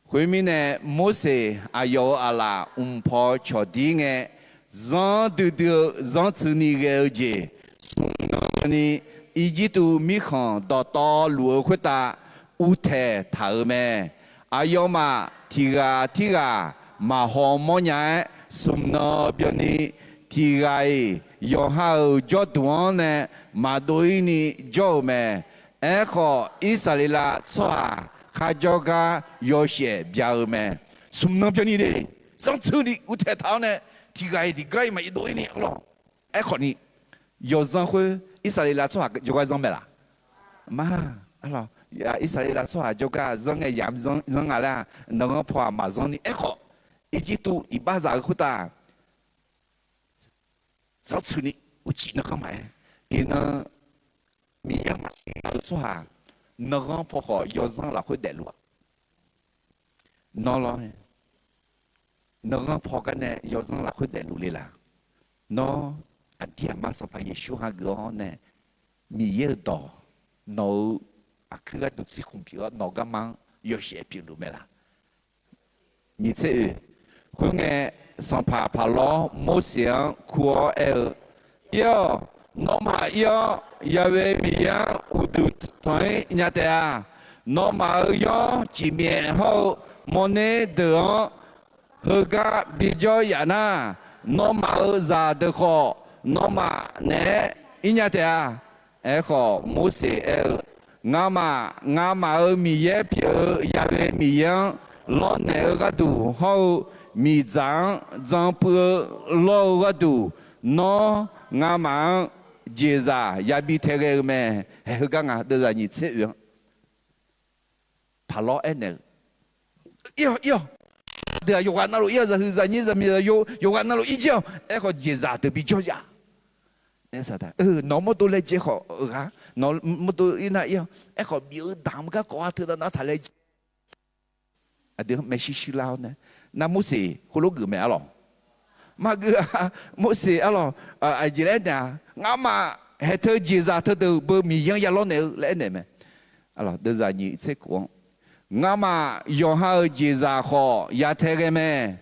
Khoermirnae, Morseq aqyawf-euq aqlaf mq paw cawqdir ngae, zanr duidui-eu zanrtsuini ghae-eu jeq, smq nan ni Irjirtuv mirkhanq dawqtawvluf-eu khoertav uvtaeq taq-euq mae. Aqyawfmaf tiq ghaq tirghaq maqhaw mawrnya-aer, smq nan byanni tiq ghaq-iq yawqha-euq jawrduq-anr nae maqdov-ir ni jawr-euq mae. Aerkhawf, Irsaqleqlav tsawrhaq kharjawr gar yawshaef bya-eu mae. Smq nan byanni de, zanrtsuini uvtaeq taq-awr nae, tiq ghaq-iq tiq gar-iq maqdov-ir ni arlawq. Aerkhawf ni, yawzanr khoer Irsaqleqlav tsawrhaq jawrgar zanr mae laq? Ma, arlawq, Irsaqleqlav tsawrhaq jawrgar zanr ngae yamq zanr nga laer-aq, nanqghanr paw-aq maqzanr ni. Aerkhawf, Irjirtuv iqbaxzaq-eu khoertav zanrtsuini uqcif nanqghanr maqaer. Iqnan Miqyaer-anr maqsiq nya-eu tsawrhaq nanqghanr paw khawf yawzanr lafkhoer daefluf-aq, nawr lawr, nanqghanr paw gar nae yawzanr lafkhoer daefluf le laq? Nawr aqdir aqma Sanqpaq Yeqsur hageuf-awr nae, Miqyaer-euq dawq nawq-euq aqkuir gharduq tsirkhmq pyeuf-awr, nawq garma-anr yawshaef pyeufluf mae laq? Nyiq tser oeq. Khoerngae, sanqpaq Paqlawr Morseq-anr kur-awr aer-eu, Ir-awq, nawmaf ir-awr, Yahweh Miqyaer-anr uqduq tanq-ir nya taef-a. Nawmaf-euq yawr cifmyaef hawr-eu mawrner deuq-anr heugar bijawr yaf nar, nawmaf-euq zaqdeuq khawf nawmaf naeq-aer ir nya taef-a. Aerkhawf, Morseq aer-eu, Ngamaf, ngamaf-euq Miqyaer pyeuf-eu Yahweh Miqyaer-anr lawrnaeq-eu gharduq hawr-eu, miqdzaq-anr dzan puiv-eu lawr-eu gharduq, nawr ngamaf-anr jeqzaq yabi tae ghae-eu mae. Haeq heugar nga, deuvzaq nyiq tser oeq-anr Paqlawr aernaeq-eu, Ir-awq, ir-awq. Deuq-aq yawqghaq navluf ir-awq, zaqhuiq zaqnyir zaqmiq zaqyo yawqghaq navluf ir jir-awq. Aerkhawf, jeqzaq deuq bijawr yaf. Nawq-anr mawrdov laejae khawf ghaq, nawq-anr mawrdov ir nar ir-awq. Aerkhawf, bif-eu damq garkawv-a teunav nav taq laejae. Aqdui-anr maershuir shuir lar-awr nae, nar Morseq khoerlof geuf mae arlawq? Maqgeuf-a. Morseq arlawq, aqjeq laer aernaeq-a, Ngamaf haeq teu jeqzaq teudeuq beu Miqyaer-anr ya lawrnaeq-eu laer aernaeq mae. Deuvzaq nyiq tser kof-anr, Ngamaf yawqha-euq jeqzaq khawf ya tae ghae mae.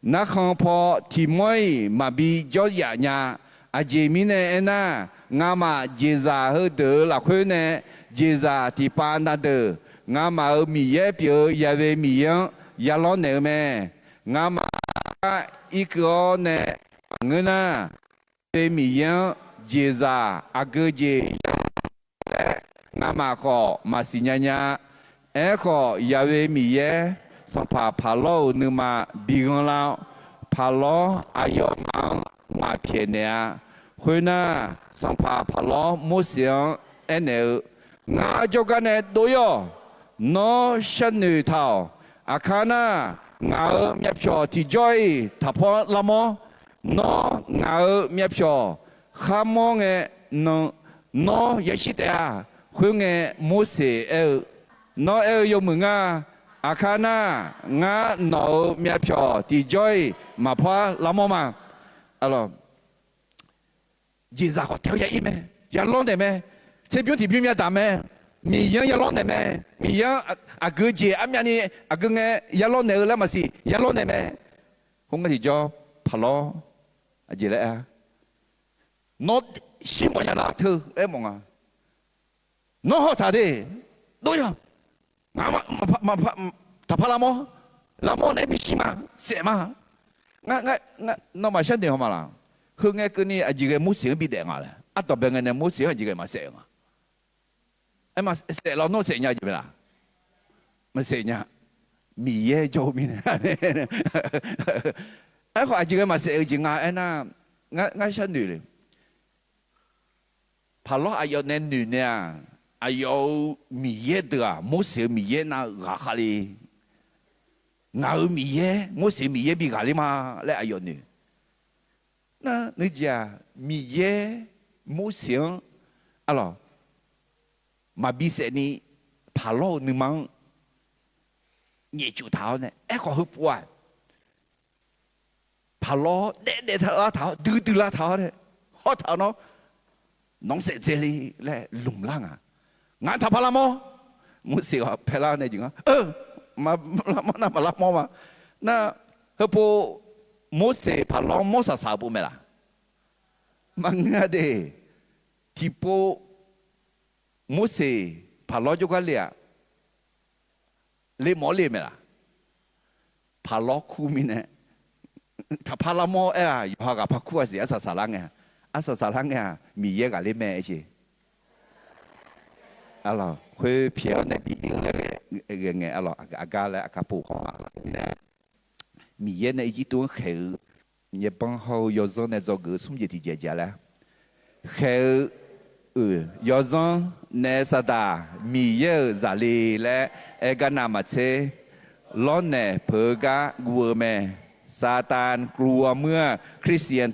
Narkhan paw tiqmawr-iq maqbi jawr yaf nya. Aqjeq mirnae aernar, ngamaf jeqzaq heudeuq-euq lafkhoer nae jeqzaq tiqpav na deuq Ngamaf-euq Miqyaer pyeuf-eu Yahweh Miqyaer-anr ya lawrnaeq-eu mae. Ngamaf-anr irkeuv-awr nae maqngeur nar, Yahweh Miqyaer-anr jeqzaq aqgeu jeq ya laer ngamaf khawf maqsiq nya nya. Aerkhawf, Yahweh Miqyaer sanqpaq Paqlawr-euq nuima bi ghanrlar-awr, Paqlawr aqyawfmaf-anr maq pyaeqnaeq-a. Khoernar, sanqpaq Paqlawr Morseq-anr aernaeq-eu, Ngar jawrgar nae dov-ir-awq. Nawr sharnoeq taq-awq. Aqkar nar, ngaq-euq myavpyawq tiqjawr-iq taqpawr lavmawr. Nawr ngaq-euq myavpyawq kharmawr ngae nan, nawr yashir taef-a. Khoerngae, Morseq aer-eu, Nawr aer-eu yawmuiq nga. Aqkar nar, ngar nawq-euq myavpyawq tiqjawr-iq maqpar lavmawr ma. Jeqzaq khawf taef-awr ya ir mae. Ya lawrnaeq mae. Tserbymr tiqbymr myadaq mae. Miqyaer-anr ya lawrnaeq mae. Miqyaer-anr aqgeu jeq armyavni aqgeu ngae ya lawrnaeq-eu laer maqsiq, ya lawrnaeq mae. Khoerngae tiqjawr, Paqlawr aqjeq laer aer-a, Nawr shir mawf nya nar teu laer mawf nga. Nawr hawtaq de, dov-ir-awq. Ngaq-anr maqpar lavmawr. Lavmawr nae bishir ma, saef ma. Nawmaf sharnoeq haw ma laq. Heungae keuvni aqjeq ghae Morseq-anr bidaef nga laer. Ardanqbae ngae nae Morseq-anr aqjeq ghae maqsaef-eu nga. Aer, saef lawnmr saef nya jeq mae laq. Maqsaef nya. Miqyaer jawr-eu mirnae. Aerkhawf aqjeq ghae maqsaef-eu jeq nga aernar, ngar sharnoeq le. Paqlawr aqyawf nae noeq nae-aq, aqyawf-euq Miqyaer deuq-aq Morseq-euq Miqyaer nav ghaqkhav le. Ngaq-euq Miqyaer, Morseq-euq Miqyaer bi ghaqler ma laer aqyawf noeq. Nar nuijeq-aq, Miqyaer Morseq-anr arlawq maqbi saefni Paqlawr-euq nuima-anr nyaefcuf taq-awr nae aerkhawf heupov-aq, Paqlawr daef daef lar taq-awr duidui lar taq-awr nae hawtaq-awr nawr nawq-anr saef dzae le laer lmqlar nga. Ngaq-anr taqpar lavmawr. Morseq-aq paerlar nae jeq nga, lavmawr nar maqlavmawr ma. Nar heupov Morseq Paqlawr mawr saqsaq-eu pov mae laq? Maqngeur-a de. Tiqpov Morseq Paqlawr jawrgar le-aq, le mawf-awr le mae laq? Paqlawr kur mirnae taqpar lavmawr aer-aq, yawqha ghaq par kur-a siq. Arsaq saqlar ngae-a, arsaq saqlar ngae-aq Miqyaer ghaqler mae aer jeq. Arlawq khoer pyaeq-awr nae bi ir-eu laer ghae ngae, arlawq aqgar laer aqkar pov khawf ma. Miqyaer nae Irjirtuv-anr khaeq-eu yaerbanr hawr-eu yawzanr nae dzawgeuf-eu smr jeq tiqjeq jeq-a laer khaeq-eu yawzanr naef saqdaq Miqyaer-euq zaq le laer aer gar navmaqtser lawrnaeq peuq-eu gar guv-eu mae. ซาตานกลัวเมื่อคริสเตียน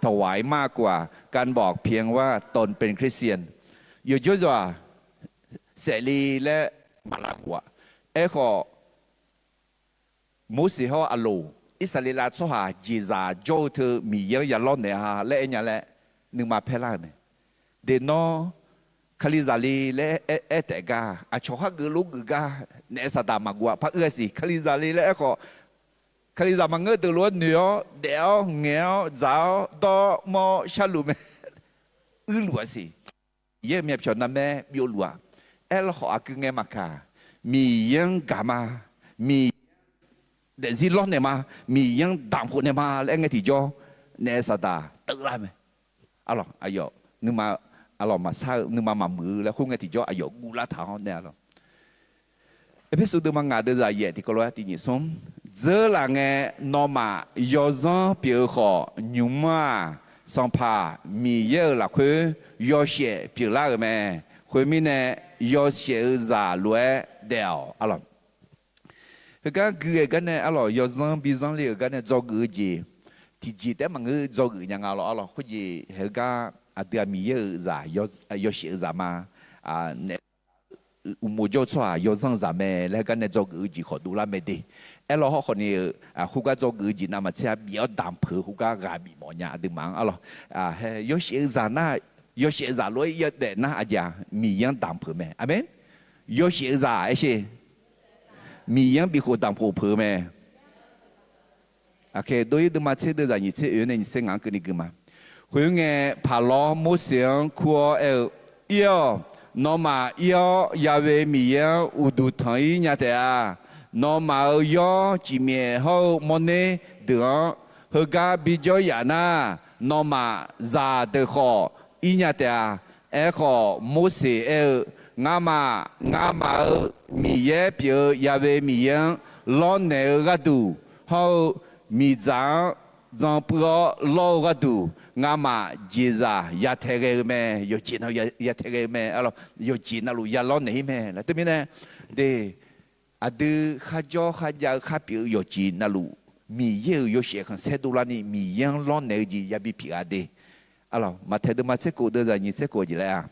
ถวายมากกว่าการบอกเพียงว่าตนเป็นคริสเตียน Yawqjawrzaq saef le laer maqlavguq-a. Aerkhawf, Morseq hawr Aqloq, Irsaqleqlav tsawrhaq jeqzaq jawr-eu teu Miqyaer-anr ya lawrnaeq-a laer aernya laer nuima paerlar-euq mae. Deq nawr Kalizaq le laer aer taef gar, aqcawq khar geuf lof geuf gar, naef saqdaq maqguv-a par uir-a siq. Kalizaq le laer aerkhawf, Kalizaq maqngeur deuq lof-aer noeq-awr daef-awr ngaeq-awr dzaq-awr dawr-awr mawr-awr sharluf mae. Uirluf-a siq. Miqyaer-euq myavpyawq narmaer byovluf-a. Aerlawkhawf aqgeu ngae maqkaq, Miqyaer-anr gaq ma. Miqyaer-anr daefzir lawrnaeq ma. Miqyaer-anr damqkhof naeq ma laer aer ngae tiqjawr, naef saqdaq teuvlar mae. Arlawq aqyawf nuima, arlawq maqsar-eu nuima maqmuiq-eu laer khoerngae tiqjawr aqyawf guvlar taq-awr nae arlawq. Erpersu deuvma ngaq deuvzaq yaef tiqkawv lof-aer tiq nyiq smr, dzeurlaf ngae nawmaf yawzanr pyeuf-eu khawf nymq mr-aq, Sanqpaq Miqyaer-euq lafkhoer yawshaef pyeuflar-euq mae. Khoermirnae, yawshaef-eu zaq lof-aer daef-awq arlawq. Heugar gui-eu gar nae arlawq yawzanr bizanr le-euq gar nae dzawgeuf-eu jeq tiqjeq taef-aer maqngeur dzawgeuf nya nga lawr arlawq. Khoerjeq heugar aqdui-aq Miqyaer-euq zaq, yawshaef-eu zaq ma. Naef uqmov jawr-eu tsawrhaq yawzanr-eu zaq mae laer heugar nae dzawgeuf-eu jeq khawf dovlar mae de. Aerlawr hawrkhawf ni-eu khoergar dzawgeuf-eu jeq navmaqtser-a bif-awr damq peuq-eu khoergar ghaq bif mawf nya aqduimaf-anr arlawq. Yawshaef-eu zaq nar, yawshaef-eu zaq lof-aer yawdaef nar aqjeq-aq Miqyaer-anr damq peuq mae. Aqmeq. Yawshaef-eu zaq aer sher. Miqyaer-anr bifkhof damq khof peuq-eu mae. Aqkaq dov-ir deuvma tser deuvzaq nyiq tser oe-awr nae nyiq tser ngaq-anr keuvni gui ma. Khoerngae, paqlawr Morseq-anr kur-awr aer-eu, Ir-awq. nawmaf ir-awr, Ya'we Miqyaer-anr uqduq tanq-ir nya taef-a. Nawmaf-euq yawr cifmyaef hawr-eu mawrner deuq-anr heugar bijawr yaf nar, nawmaf zaqdeuq khawf ir nya taef-a. Aerkhawf, Morseq aer-eu, Ngamaf, ngamaf-euq Miqyaer pyeuf-eu Ya'we Miqyaer-anr lawrnaeq-eu gharduq hawr-eu miqdzaq-anr dzan puiv-awr lawr-eu gharduq, ngamaf jeqzaq ya tae ghae-eu mae. Yawqjeq navluf ya tae ghae-eu mae. Yawqjeq navluf ya lawrnaeq-ir mae laer teumirnae, de, aqdui kharjawr kharjav-eu kharpyeuf-eu yawqjeq navluf, Miqyaer-euq yawshaef khanqsaer dovlarni Miqyaer-anr lawrnaeq-eu jeq yabi pyeuf-a de. Maqtaeq deuvma tser kof deuvzaq nyiq tser kof jeq laer-a,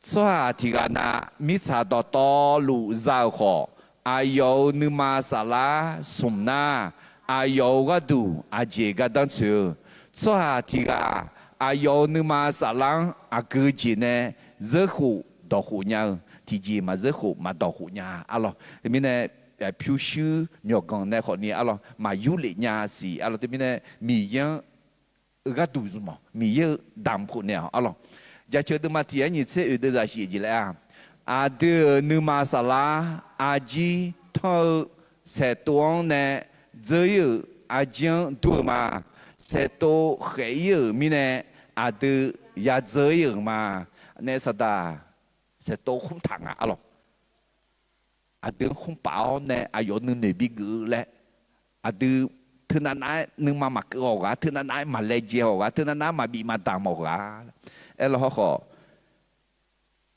tsawrhaq tiq ghaq na mirtsaq dawqtawvluf za-euq khawf, aqyawf-euq nuima saflar smq nar, aqyawf-euq gharduq aqjeq gardanr tsoeq-eu, tsawrhaq tiq ghaq aqyawf-euq nuima saflar-anr aqgeu jeq nae zeurkhof dawqkhof nya-eu, tiqjeq maqzeurkhof maqdawqkhof nya arlawq. Teumirnae, pyurshuir myawqganq nae khawfni arlawq, maqyur lef nya siq arlawq. Teumirnae, Miqyaer-anr gharduq zmq-awq, Miqyaer-euq damq khof naeq-awq arlawq. Jaceuq deuvma tiq yar nyiq tser oeq deuvzaq shif jeq laer-a, aqdui-euq nuima saflar arjir tanr-eu saeqtov-anr nae dzeur-ir-euq arjir-anr dur-eu ma. Saeqtov khaef-ir-euq mirnae aqdui ya dzeur-ir-euq ma. Naef saqdaq saeqtov khmr taq nga arlawq. Aqdui-anr khmr paf-awr nae aqyawf nuinoeq bigeuf-eu laer, aqdui teunav nav-aer nuima maqkeuv-awq ghaq, teunav nav-aer maqlaejae-awq ghaq, teunav nav-aer maqbif maqdamq-awq ghaq. Aerlawr hawrkhawf,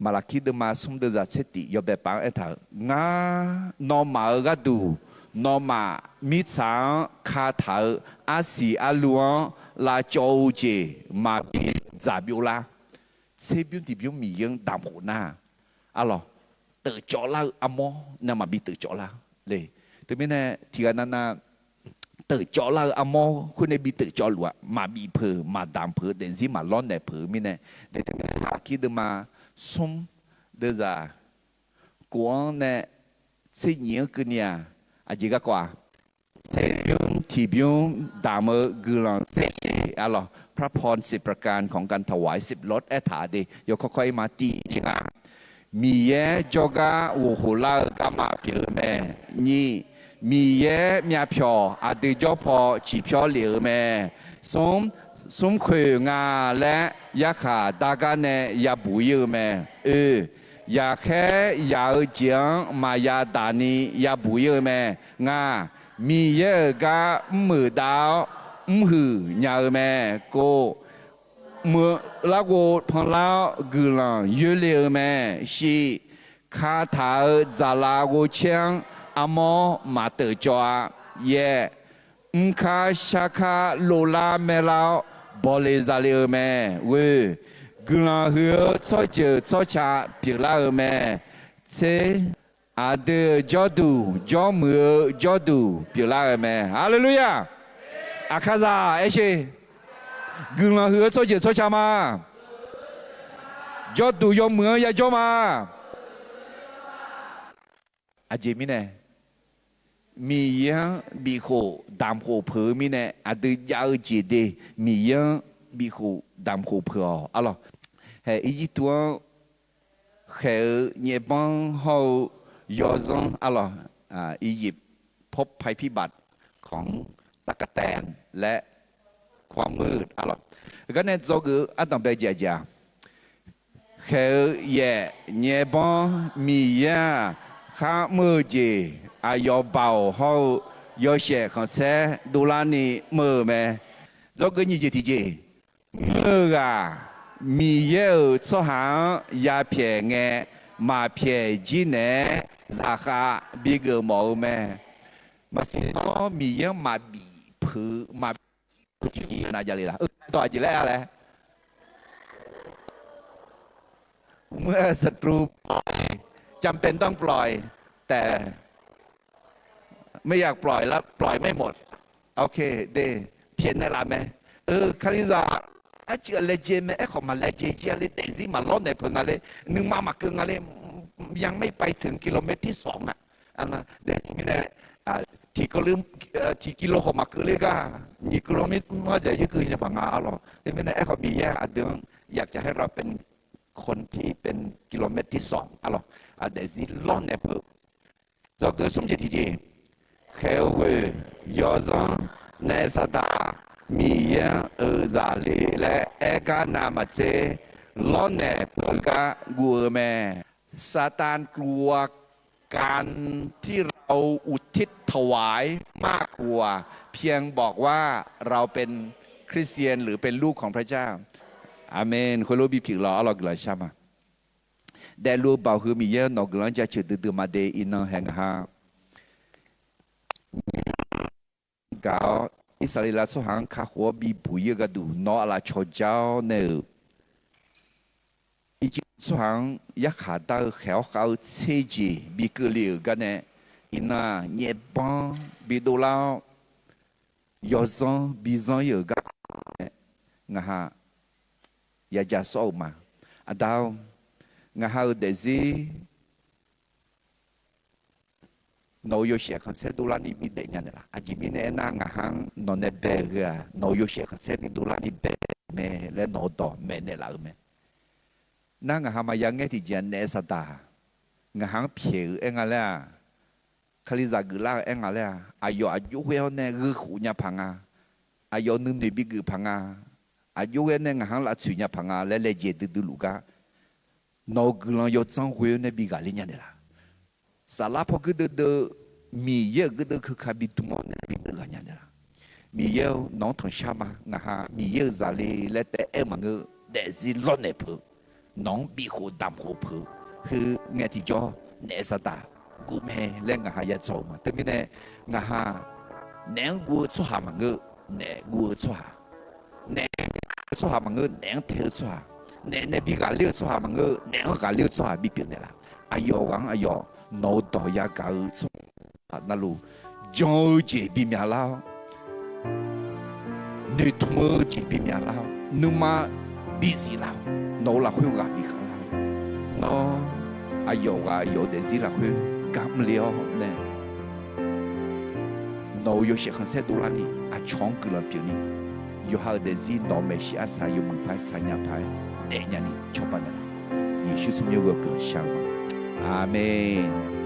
Maqlaqkir deuvma smr deuvzaq tser tif yawbae paf-anr aertaq-euq, Ngar nawmaf-euq gharduq nawmaf mirtsaq-anr kataq-eu arsiq arlu-anr lavcawv-eu jeq maqbi dzaq byov lar. Tserbymr tiqbymr Miqyaer-anr damq khof nar, arlawq, teuf cawv lar-eu armawr nae maqbi teuf cawv lar le. Teumirnae tiq ghaq navnav teuf cawv lar-eu armawr khoer nae bi teuf cawv luf-aq, maqbif peuq maqdamq peuq daefzir maqlawrnaeq peuq-eu mirnae, de teumirnae Maqlaqkir deuvma smr deuvzaq kof-anr nae tser nyiq-anr keuvni-aq, aqjeq garkawv-aq, tserbymr tiqbymr damq-eu guiqlanq tser jeq arlawq, พระพรสิบประการของการถวายสิบรถ aertaq de. Yawkawr kawr-ir ma, tiq jeq nga, Miqyaer jawrgar ghof khof lar-eu garma pyeuf-eu mae. Nyiq, Miqyaer myavpyawq aqdui jawr paw ciqpyawr lef-eu mae. Smr, smrkhoeq nga laer yarkhaq dargar nae yabuq-ir-eu mae. Oe, yaqkhaer yaq-eu jeq-anr maqya daq ni yabuq-ir-eu mae. Ngaq, Miqyaer-euq gar mrmuiq dav-awr mrhuiq nya-eu mae. Kov, meuq larghov panlar-awr guiqlanq yoerle-eu mae. Shiq, kataq-euq dzaqlav ghovcaer-anr armawr maqteuf cawv-a. Yaeq, mrkar sharkar lovlar maerlar-awr bawle zale-eu mae. Ghoe, guiqlanq huiq-eu tsawrjeuq tsawrca pyeuflar-eu mae. Tser, aqdui-euq jawrduq jawrmuiq-eu jawrduq pyeuflar-eu mae. Haleluya! Aqkaqzaq aershe, guiqlanq huiq-eu tsawrjeuq tsawrca ma. Jawrduq yawmuiq-anr yajawr ma. Aqjeq mirnae, Miqyaer-anr bifkhof damq khof peuq-eu mirnae, aqdui jav-eu jeq de, Miqyaer-anr bifkhof damq khof peuq-awq arlawq. Hae, Irjirtuv-anr khaeq-eu nyaev banr hawr-eu yawzanr arlawq, Irjir พบภัยพิบัติของตั๊กแตนและความมืด arlawq. Heugar nae dzawgeuf-eu ardanq bae jeq aqjeq-aq, khaeq-eu yaef nyaev banr Miqyaer-aq, kharmr-eu jeq aqyawf baoq hawr-eu yawshaef khanqsaer dovlarni mr-eu mae. Dzawgeuf nyiq jeq tiq jeq, mr-eu ghaq Miqyaer-euq tsawrhaq-anr yapyaeq ngae, maqpyaeq jir naeq-aer zaqkhav bigeuf mawf-eu mae. Maqsiq nawr Miqyaer-anr maqbif peuq-eu maqbif peuq tiqjeq nav javle laf. Dawq aqjeq laer-a laer เมื่อศัตรูปล่อย จำเป็นต้องปล่อย แต่ไม่อยากปล่อยแล้วปล่อยไม่หมด โอเค de, pyaeqnaeq laf mae. Kalizaq, arcuiv laejae mae, aerkhawf maqlaejae jir-a le, daefzir maqlawrnaeq peuq nga le, nuima maqkeuv nga le, ยังไม่ไปถึงกิโลเมตรที่สอง aq. Mirnae, tiq kilo khawf maqkeuv ler gar, nyiq กิโลเมตร mr-a dzaq yurkeuv nya baq nga arlawq. Teumirnae aerkhawf Miqyaer aqdui-anr อยากจะให้เราเป็นคนที่เป็น kilometer sanq arlawq, aqdaefzir lawrnaeq peuq. Dzawgeuf smr jeq tiqjeq, khaeq-eu ghoeq yawzanr naef Saqdaq Miqyaer-anr-euq zaqle laer aer gar navmaqtser, lawrnaeq peuq gar guv-eu mae. ซาตานกลัวการที่เราอุทิศถวายมากกว่า เพียงบอกว่าเราเป็นคริสเตียนหรือเป็นลูกของพระเจ้า Aqmeq. Khoerlof bipyeuf lawq, arlawq guiqlanq shar ma. Daefluf-eu baoq heu Miqyaer-eu nawq guiqlanq-anr jaceuq duidui ma de. Iqnan hae ngaq ha gaq-awr, Irsaqleqlav tsawrhaq-anr kakhof-awr bibuq ir-eu gharduq nawq-eu aqlaf cawqja-awr nae-euq, Irjirtuv tsawrhaq-anr yarkhaq dar-eu khaeq-awr khav-eu tser jeq bi keuvle-euq gar nae, iqnan-aq nyaefbanr bidov lar-awr, yawzanr bizanr ir-euq gar nae, ngaq ha yaja sawr-euq ma. Aqda-or, ngaq ha-euq daefzir nawq-euq yawshaef khanqsaer dovlarni bidaef nya naeqlaf. Aqjeq mirnae aernar, ngaq ha-anr nawq nae bae-eu heu-aq, nawq-euq yawshaef khanqsaer bi dovlarni bae mae laer nawq-eu dawq maeqnaeq laf-euq mae. Nar ngaq ha maqya ngaer tiqjeq-aq, naef Saqdaq ngaq ha-anr pyaeq-eu aer nga laer-aq, Kalizaq geuflar-eu aer nga laer-aq, aqyawf aqjox ghae-awr nae gheukhof nya paq nga, aqyawf nuinoeq bigeuf paq nga, aqjox ghae nae ngaq ha-anr lavtsoeq nya paq nga laer laejae duidui luf gar, nawq-euq guiqlanq yawdzanr ghoe-awr nae bi ghaqler nya naeqlaf. Saflar paw geur deuvdeuv, Miqyaer-euq geur deuv keuka bi dm-awr nae bi deuv ghaq nya naeqlaf. Miqyaer-or, nawq-anr tanqshar ma. Ngaq ha Miqyaer-euq zaqle laer taef aer-eu maqngeur, daefzir lawrnaeq peuq, nawq-anr bifkhof damq khof peuq, heu ngae tiqjawr naef Saqdaq guv mae laer ngaq ha ya dzaw-eu ma. Teumirnae ngaq ha naef-anr guv-eu tsawrhaq maqngeur, naef guv-eu tsawrhaq, naef-eu tsawrhaq maqngeur, naef-anr tae-eu tsawrhaq, naef nae bi ghaqler-eu tsawrhaq maqngeur, naef-anr ghaqler-eu tsawrhaq bipyeuf naeqlaf. Aqyawf ghaq-anr aqyawf nawq-eu dawq yagaq-eu tsawrhaq navluf, jan-eu jeq bimyaq lar-awr, noeqtmq-eu jeq bimyaq lar-awr, nuima bizif lar-awr, nawq-eu lafkhoer ghaq bikhav lar-awr, nawr aqyawf ghaq aqyawf-eu daefzir lafkhoer gar mrle-awr nae, nawq-euq yawshaef khanqsaer dovlarni aqcawq-anr guiqlanq pyeufni, yawqha-euq daefzir nawq-eu maeqshi arsaq yawmuiq paq-aer saqnya paq-aer daefnya ni cawba naeqlaf. Yeqsur tsawrmyanr ghoe-awr guiqlanq shar-eu ma. Aqmeq.